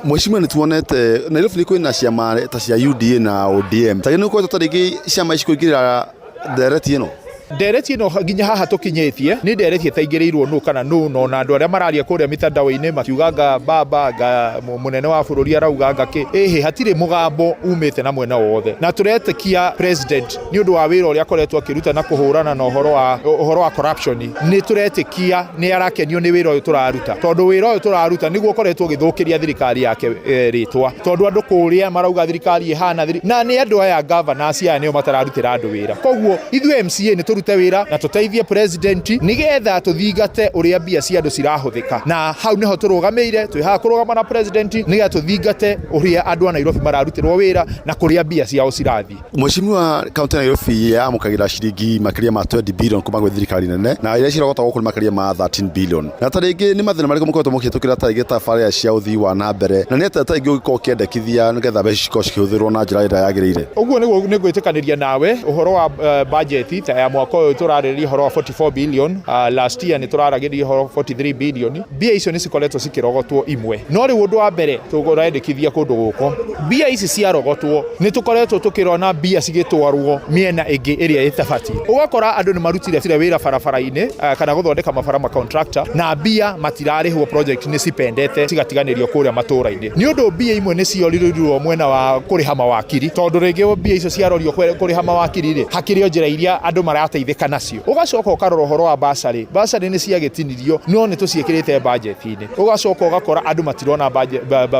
Mheshimiwa, nĩ tuonete Nairobi nĩ kwĩna ciama ta cia UDA na ODM, ta nĩ ũkoretwo ta rĩngĩ ciama ici kũingĩrĩra ndereti ĩno? Ndereti ĩno nginya haha tũkinyĩtie nĩ ndereti ĩtaingĩrĩirwo nũ kana nũ, no na andũ arĩa mararia kũrĩa mitandao-inĩ makiuga nga baba nga mũnene wa bũrũri arauga nga kĩ, ĩhĩ hatirĩ mũgambo umĩte na mwena wothe, na tũretĩkia president nĩ ũndũ wa wĩra ũrĩa akoretwo akĩruta na kũhũrana na ũhoro wa corruption. Nĩ tũretĩkia nĩ arakenio nĩ wĩra ũyũ tũraruta, tondũ wĩra ũyũ tũraruta nĩguo ũkoretwo ũgĩthũkĩria thirikari yake rĩtwa, tondũ andũ kũrĩa marauga thirikari ĩhana na nĩ andũ aya governors aya nĩo matararutĩra andũ wĩra. Koguo ithuĩ MCA nĩ tũrute wĩra na tũteithie president nĩgetha tũthingate ũrĩa mbia cia andũ cirahũthĩka, na hau nĩho tũrũgamĩire. Twĩ haha kũrũgama na president nĩgetha tũthingate ũrĩa andũ a Nairobi mararutĩrwo wĩra na kũrĩa mbia ciao cirathiĩ. Mheshimiwa, kaunti ya Nairobi yamũkagĩra ciringi makĩria ma 20 billion kuma gwĩ thirikari nene, na iria cirogotagwo gũkũ nĩ makĩria ma 13 billion. Na ta rĩngĩ nĩ mathĩna marĩkũ mũkoretwo mũkĩhĩtũkĩra ta rĩngĩ tabarĩra cia ũthii wa na mbere, na nĩ atĩa ta rĩngĩ ũngĩkorwo ũkĩendekithia nĩgetha mbeca cikorwo cikĩhũthĩrwo na njĩra ĩrĩa yagĩrĩire? Ũguo nĩguo nĩ gwĩtĩkanĩria nawe ũhoro wa budget ta ya mwaka ũyũ tũrarĩrĩria ũhoro wa 44 billion, last year nĩ tũraragĩrĩria ũhoro wa 43 billion. Mbia icio nĩ cikoretwo cikĩrogotwo imwe, no rĩu ũndũ wa mbere tũrendekithia kũndũ gũkũ, mbia ici ciarogotwo nĩ tũkoretwo tũkĩrona mbia cigĩtwarwo mĩena ĩngĩ ĩrĩa ĩtabatiĩ. Ũgakora andũ nĩ marutire wĩra barabara-inĩ kana gũthondeka mabara ma contractor, na mbia matirarĩhwo, project nĩ cipendete cigatiganĩrio kũrĩa matũra-inĩ, nĩ ũndũ mbia imwe nĩ ciorirwo mwena wa kũrĩha mawakiri, tondũ rĩngĩ mbia icio ciarorio kũrĩha mawakiri rĩ, hakĩrĩ o njĩra iria andũ marateithĩka nacio. Ũgacoka ũkarora ũhoro wa bursary, bursary nĩ ciagĩtinirio no nĩ tũciĩkĩrĩte budget-inĩ. Ũgacoka ũgakora andũ matirona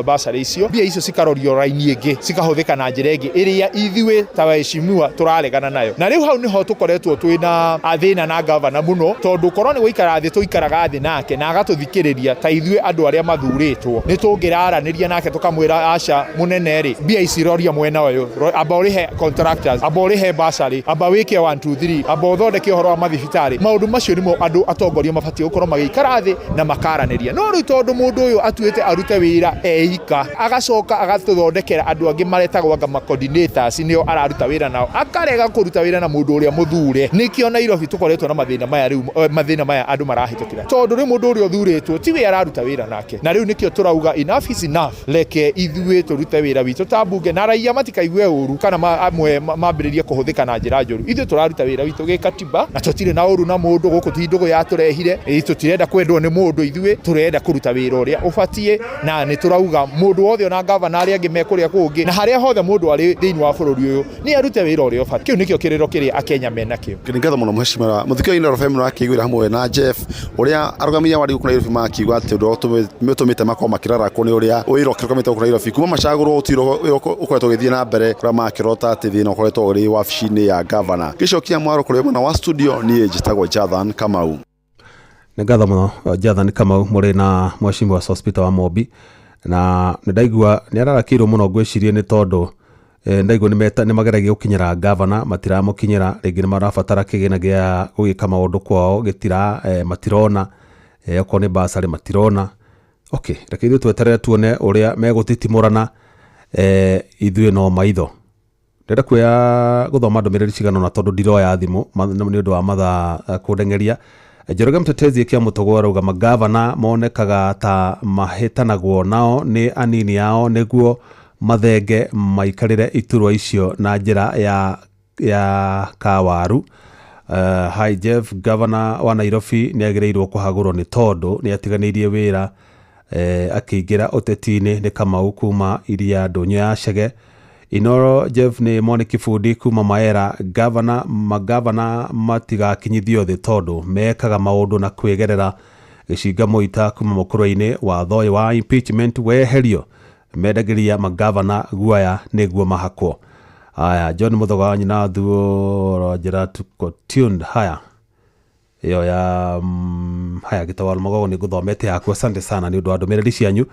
bursary icio, mbia icio cikarorio raini ĩngĩ cikahũthĩka na njĩra ĩngĩ ĩrĩa ithuĩ ta waheshimiwa tũraregana nayo. Na rĩu hau nĩho tũkoretwo twĩna thĩna na gavana mũno, tondũ korwo nĩ gũikara thĩ tũikaraga thĩ nake na agatũthikĩrĩria ta ithuĩ andũ arĩa mathurĩtwo, nĩ tũngĩraranĩria nake tũkamwĩra aca mũnene rĩ, mbia ici roria mwena ũyũ, amba ũrĩhe contractors, amba ũrĩhe bursary, amba wĩke 1 2 3, amba ũthondeke ũhoro wa mathibitarĩ. Maũndũ macio nĩmo andũ atongoria mabatiĩ gũkorwo magĩikara thĩ na makaranĩria. No rĩu tondũ mũndũ ũyũ atuĩte arute wĩra eika, agacoka agatũthondekera andũ angĩ maretagwo anga ma coordinators nĩo araruta wĩra nao, akarega kũruta wĩra na mũndũ ũrĩa mũthure. Nĩkĩo Nairobi tũkoretwo na mathĩna maya rĩu, mathĩna maya andũ marahĩtũkĩra, tondũ rĩu mũndũ ũrĩa ũthurĩtwo tiwe araruta wĩra nake. Na rĩu nĩkĩo tũrauga enough is enough, reke ithuĩ tũrute wĩra witũ ta mbunge, na raia matikaigue ũru kana amwe mambĩrĩrie kũhũthĩka na njĩra njũru. Ithuĩ tũraruta wĩra witũ gĩkatiba, na tũtirĩ na ũru na mũndũ gũkũ, ti ndũgũ yatũrehire. Tũtirenda kwendwo nĩ mũndũ, ithuĩ tũrenda kũruta wĩra ũrĩa ũbatiĩ, na nĩ tũrauga mũndũ wothe, ona gavana arĩa angĩ me kũrĩa kũngĩ na harĩa hothe mũndũ arĩ thĩinĩ wa bũrũri ũyũ, nĩ arute wĩra ũrĩa ũbatiĩ. Kĩu nĩkĩo kĩrĩro kĩrĩa Akenya menakĩo. Nĩ ngatho mũno mheshimiwa mũthikĩrĩria Inooro FM. Ũrakĩiguĩra hamwe na Jeff ũrĩa arũgamĩrĩri a wadi gũkũ Nairobi makiuga atĩ ũndũ ũrĩa ũtũmĩte makorwo makĩrarakwo nĩ ũrĩa wĩra ũkĩrũgamĩte gũkũ Nairobi kuma macagũrwo, gũtirĩ wĩra ũkoretwo ũgĩthiĩ na mbere, kũrĩa makĩrota atĩ thĩna ũkoretwo ũrĩ wabici-inĩ ya gavana. Gĩcokia mwaro kũrĩ mwena wa studio, niĩ njĩtagwo Jathan Kamau. Nĩ ngatho mũno, Jathan Kamau, mũrĩ na mheshimiwa Sospeter wa Mobi, na nĩ ndaigua nĩ ararakĩirwo mũno. Ngwĩciria nĩ tondũ ndaigua nĩ mageragia gũkinyĩra gavana, matiramũkinyĩra. Rĩngĩ nĩ marabatara kĩgĩna gĩa gũgĩka maũndũ kwao, gĩtira matirona, okorwo nĩ basarĩ matirona. Okay, reke ithuĩ tweterere tuone ũrĩa megũtitimũrana. Ithuĩ no maitho. Ndĩrenda kuoya gũthoma ndũmĩrĩri cigana ũna tondũ ndiroya thimũ nĩ ũndũ wa mathaa kũndengeria. Njoroge Mtetezi kĩa Mũtũgũ arauga magavana monekaga ta mahĩtanagwo nao nĩ anini ao nĩguo mathenge maikarĩre iturwa icio na njĩra ya kawaru. Hi Jeff, governor wa Nairobi nĩ agĩrĩirwo kũhagũrwo nĩ tondũ nĩ atiganĩirie wĩra akĩingĩra ũteti-inĩ. Nĩ Kamau kuma iria ndũnyũ ya Chege. Inoro Jeff, nĩ Mwaniki Bundi kuma Maera. Gavana, magavana matigakinyithio thĩ tondũ mekaga maũndũ na kwĩgerera. Gĩcinga Mũita kuma mũkũrwe-inĩ, watho ũyũ wa impeachment weherio, mendagĩria magavana guoya nĩguo mahakwo. Haya, John Mũthoga wa nyina thuo njĩra tuko tuned. Haya, ĩyo ya haya gĩtawal magogo nĩ ngũthomete yaku. Asante sana nĩ ũndũ wa ndũmĩrĩri cianyu.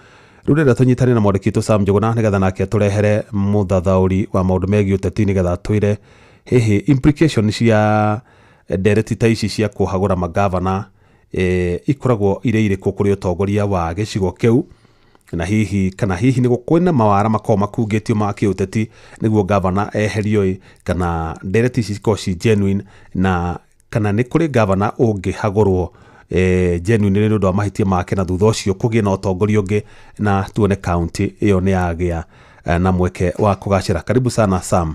Rĩu ndĩrenda tũnyitane na mwandĩki witũ Sam Njũgũna nĩgetha nake atũrehere mũthathaũri wa maũndũ megiĩ ũteti, nĩgetha atwĩre hihi implication cia ndereti ta ici cia kũhagũra magavana ikoragwo irĩ irĩkũ kũrĩ ũtongoria wa gĩcigo kĩu, na hihi kana hihi nĩ kwĩna mawara makoragwo makungĩtio ma kĩũteti nĩguo gavana eherio ĩ, kana ndereti ici cikoragwo ci genuine, na kana nĩ kũrĩ gavana ũngĩhagũrwo genuine nĩ ũndũ wa mahĩtia make, na thutha ũcio kũgĩe na ũtongoria ũngĩ na tuone kaunti ĩyo nĩ yagĩa na mweke wa kũgacĩra. Karibu sana, Sam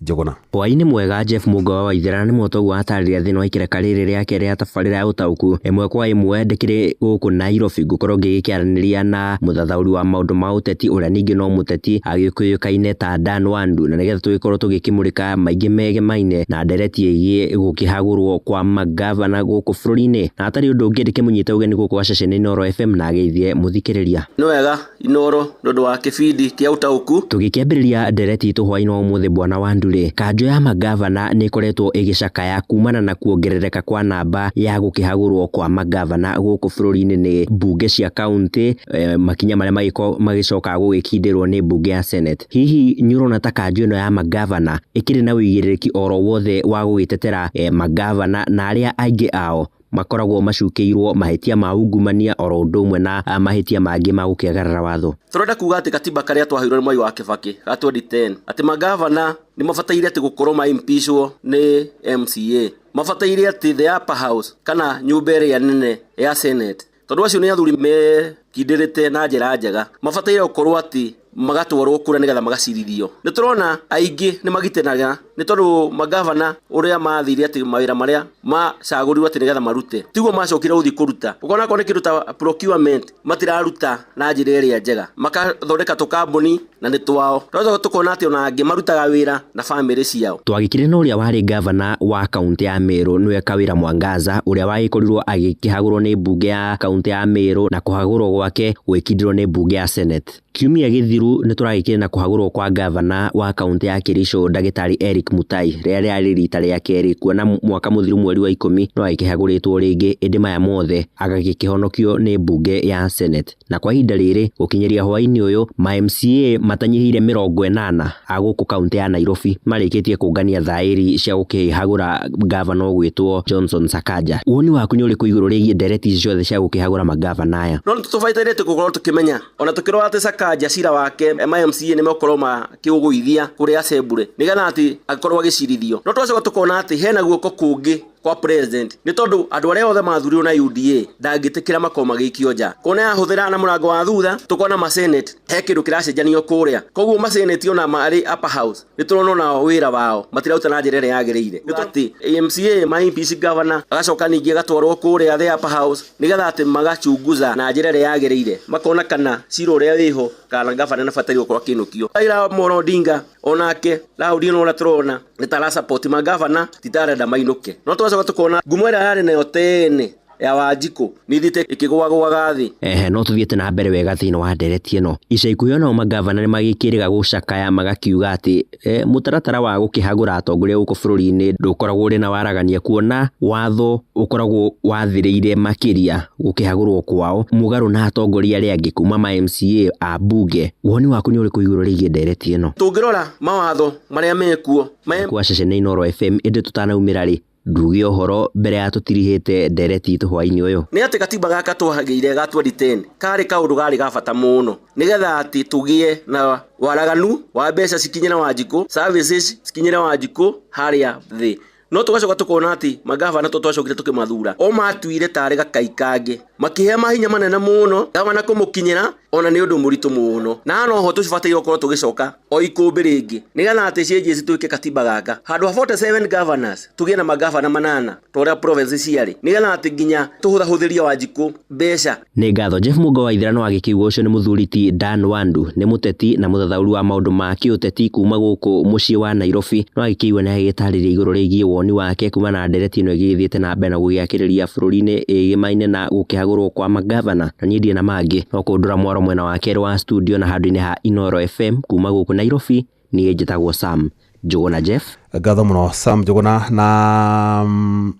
Njũgũna. Hwaĩ-inĩ mwega, Jeff Mũnga wa Waithera. Nĩ mũtoguo watarĩria thĩna wa ikereka rĩrĩ rĩake rĩa tabarĩra ya ũtaũku ĩmwe kwa ĩmwe. Ndĩkĩrĩ gũkũ Nairobi ngũkorwo ngĩgĩkĩaranĩria na mũthathaũri wa maũndũ ma ũteti, ũrĩa ningĩ no mũteti agĩkũyũkaine ta Dan Wandu, na nĩgetha tũgĩkorwo tũgĩkĩmũrĩka maingĩ megemaine na ndereti ĩgiĩ gũkĩhagũrwo kwa magavana gũkũ bũrũri-inĩ. Na hatarĩ ũndũ ũngĩ, ndĩkĩmũnyite ũgeni gũkũ wa ceceni Inooro FM na ageithie mũthikĩrĩria. Nĩ wega, Inooro, nĩ ũndũ wa kĩbindi kĩa ũtaũku. Tũgĩkĩambĩrĩria ndereti itũ hwaĩ-inĩ wa ũmũthĩ, bwana Wandu rĩ, kanjũ ya magavana nĩ ĩkoretwo ĩgĩcakaya kumana na kuongerereka kwa namba ya gũkĩhagũrwo kwa magavana gũkũ bũrũri-inĩ nĩ mbunge cia kaunti, makinya marĩa magĩcokaga gũgĩkindĩrwo nĩ mbunge ya Senate. Hihi nĩ ũrona ta kanjũ ĩno ya magavana ĩkĩrĩ na ũigĩrĩrĩki oro wothe wa gũgĩtetera magavana na arĩa aingĩ ao makoragwo macukĩirwo mahĩtia ma ungumania oro ũndũ ũmwe na mahĩtia mangĩ ma gũkĩagarara watho? Tũrenda kuga atĩ katiba karĩa twaheirwo nĩ Mwai wa Kĩbakĩ ga 2010, atĩ magavana nĩ mabataire atĩ gũkorwo ma impeachwo nĩ MCA, mabataire atĩ the upper house kana nyũmba ĩrĩa nene ya Senate, tondũ acio nĩ athuri mekindĩrĩte na njĩra njega, mabataire gũkorwo atĩ magatwarwo kũrĩa nĩgetha magacirithio. Nĩ tũrona aingĩ nĩ magitĩnaga nĩ tondũ magavana ũrĩa mathire atĩ mawĩra marĩa macagũrirwo atĩ nĩgetha marute tiguo macokire gũthiĩ kũruta. Ũkona akorwo nĩ kĩndũ ta procurement, matiraruta na njĩra ĩrĩa njega, makathondeka tũkambuni na nĩ twao. Tũgacoka tũkona atĩ ona angĩ marutaga wĩra na bamĩrĩ ciao. Twagĩkire na ũrĩa warĩ gavana wa kaunti ya Meru, nĩwe Kawĩra Mwangaza, ũrĩa wagĩkorirwo agĩkĩhagũrwo nĩ mbunge ya kaunti ya Meru, na kũhagũrwo gwake gwĩkindĩrwo nĩ mbunge ya Senate. Kiumia gĩthiru nĩ tũragĩkire na kũhagũrwo kwa gavana wa kaunti ya Kericho, ndagĩtarĩ Eric Mutai, rĩrĩa rĩarĩ rita rĩa kerĩ, kuona mwaka mũthiru mweri wa 10 no agĩkĩhagũrĩtwo rĩngĩ, ĩndĩ maya mothe agagĩkĩhonokio nĩ mbunge ya Senate. Na kwa ihinda rĩrĩ, gũkinyĩria hwaĩ-inĩ ũyũ, ma MCA matanyihĩire 80 a gũkũ kaunti ya Nairobi marĩkĩtie kũngania thaĩri cia gũkĩhagũra gavana ũgwĩtwo Johnson Sakaja. Woni waku nĩ ũrĩkũ igũrũ rĩgiĩ ndereti ici ciothe cia gũkĩhagũra magavana aya? No nĩ tũbataire gũkorwo tũkĩmenya ona tũkĩrora atĩ Sakaja cira wake ma MCA nĩ megũkorwo makĩũgũithia kũrĩ assembly nĩgetha atĩ akorwo agĩcirithio, no twacoka tũkona atĩ hena guoko kũngĩ. Kwa president, nĩ tondũ andũ arĩa othe mathurirwo na UDA ndangĩtĩkĩra makorwo magĩikio nja. Kuona yahũthĩra na mũrango wa thutha, tũkona ma senate he kĩndũ kĩracenjanio kũrĩa. Koguo ma senate ona marĩ upper house, nĩ tũrona onao wĩra wao matiraruta na njĩra ĩrĩa yagĩrĩire. Nĩ atĩ MCA ma impeach governor, agacoka ningĩ agatwarwo kũrĩa the upper house, nĩgetha atĩ magachunguza na njĩra ĩrĩa yagĩrĩire, makona kana cira ũrĩa wĩho kana gavana nĩbataire gũkorwo akĩinũkio. Raila Amolo Odinga onake raundi ĩno ũrĩa tũrona nĩ ta arasupport magavana, ti ta arenda mainũke. No tũgacoka tũkona ngumo ĩrĩa yarĩ nayo tene ya Wanjikũ nĩ ithiĩte ĩkĩgũagũaga thĩ. Ehe, no tũthiĩte na mbere wega thĩinĩ wa ndereti ĩno. Ica ikuhĩ onao magavana nĩ magĩkĩrĩga gũcakaya, magakiuga atĩ mũtaratara wa gũkĩhagũra atongoria gũkũ bũrũri-inĩ ndũkoragwo ũrĩ na waragania, kuona watho ũkoragwo wathĩrĩire makĩria gũkĩhagũrwo kwao mũgarũ na atongoria arĩa angĩ kuma ma MCA a bunge. Woni waku nĩ ũrĩkũ igũrũ rĩgiĩ ndereti ĩno? Tũngĩrora mawatho marĩa mekuo kwa ceceni Inooro FM, ĩndĩ tũtanaumĩra rĩ, nduge ũhoro mbere ya tũtirihĩte ndereti itũ hwainĩ ũyũ. Nĩ atĩ gatiba gaka twagĩire ga 2010 karĩ kaũndũ karĩ ga bata mũno, nĩgetha atĩ tũgĩe na waraganu wa mbeca cikinyĩre Wanjikũ, services cikinyĩre Wanjikũ harĩa thĩ. No tũgacoka tũkona atĩ magavana to twacokire tũkĩmathura, o matuire tarĩ gakai kangĩ, makĩhea mahinya manene mũno gavana kũmũkinyĩra ona nĩ ũndũ mũritũ mũno. Na haha noho tũbataire gũkorwo tũgĩcoka o ikũmbĩ rĩngĩ, nĩgetha atĩ changes twĩke katiba gaka, handũ ha 47 governors tũgĩe na magavana 8 ta ũrĩa province ciarĩ, nĩgetha atĩ nginya tũhũthahũthĩrie Wanjikũ mbeca. Nĩ ngatho Jeff Mũngo wa Ithirano. Agĩkĩigua ũcio nĩ mũthuri ti Dan Wandu, nĩ mũteti na mũthathaũri wa maũndũ ma kĩũteti kuma gũkũ mũciĩ wa Nairobi. No agĩkĩigua nĩ agĩtarĩria igũrũ rĩgiĩ woni wake kuma na ndereti ĩno ĩgĩgĩthiĩte na mbere na gũgĩakĩrĩria bũrũri-inĩ ĩgĩmaine na gũkĩhagũrwo kwa magavana. Na niĩ ndirĩ na mangĩ no kũndũra mwaro mwena wa kerĩ wa studio na handũ-inĩ ha Inooro FM kuma gũkũ Nairobi. Niĩ njĩtagwo Sam Njũgũna Jeff. Ngatho mũno Sam Njũgũna. Na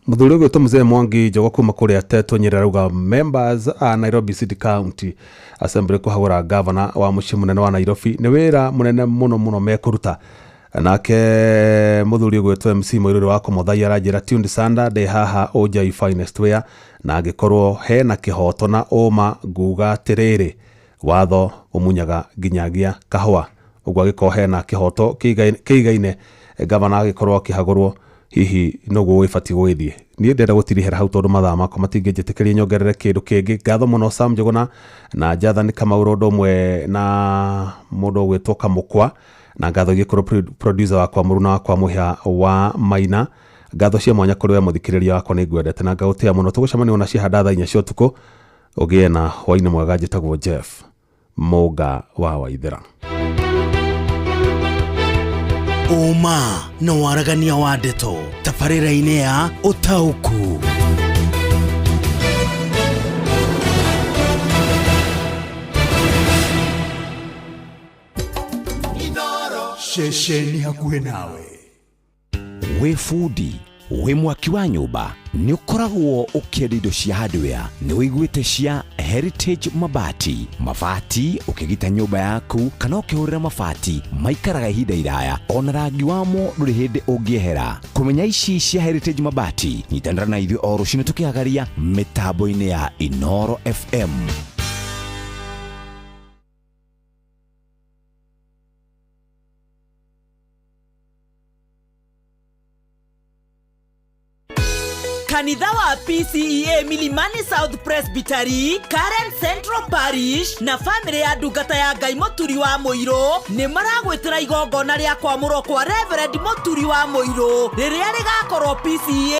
mũthuri ũgwĩtwo Mzee Mwangi Njogo kuma kũrĩa Tetũ Nyĩrĩ arauga members a Nairobi City County Assembly kũhagũra gavana wa mũciĩ mũnene wa Nairobi nĩ wĩra mũnene mũno mũno mekũruta. Nake mũthuri ũgwĩtwo MC Mũirũrĩ wa Kũmũthai aranjĩra tuned sanda ndĩ haha Ũnjai finest wear, na angĩkorwo hena kĩhoto na ũma nguga atĩrĩrĩ, watho ũmunyaga nginyagia kahũa. Ũguo angĩkorwo hena kĩhoto kĩigaine, gavana agĩkorwo akĩhagũrwo, hihi noguo gĩbatiĩ gũgĩthiĩ. Niĩ ndĩrenda gũtirihĩra hau tondũ mathaa makwa matingĩnjĩtĩkĩria nyongerere kĩndũ kĩngĩ. Ngatho mũno Sam Njũgũna na Jathani Kamau ũndũ ũmwe na mũndũ ũgwĩtwo Kamũkwa, na ngatho igĩkorwo producer wakwa mũruna wakwa Mũhĩa wa Maina. Ngatho cia mwanya kũrĩ we mũthikĩrĩria wakwa, nĩ ngwendete na ngagũtĩa mũno. Tũgũcemania ona ciahanda thaa 4 cia ũtukũ. Ũgĩe na hwainĩ mwega. Njĩtagwo Jeff Mũnga wa Waithĩra. Ũma na waragania wa ndeto tabarĩra-inĩ ya ũtaũku. Ceceni hakuhĩ nawe. Wĩ bundi, wĩ mwaki wa nyũmba, nĩ ũkoragwo ũkĩenda indo cia hardware, nĩ ũiguĩte cia Heritage Mabati. Mabati ũkĩgita nyũmba yaku kana ũkĩhũrĩra mabati maikaraga ihinda iraya, ona rangi wamo ndũrĩ hĩndĩ ũngĩehera. Kũmenya ici cia Heritage Mabati, nyitanĩra na ithuĩ o rũcinĩ tũkĩhagaria mĩtambo-inĩ ya Inooro FM. Kanitha wa PCEA Milimani South Presbytery, Karen Central Parish na famĩlĩ ya ndungata ya Ngai Mũturi wa Mũirũ nĩ maragwĩtĩra igongona rĩa kwamũrwo kwa Reverend Mũturi wa Mũirũ rĩrĩa rĩgakorwo PCEA.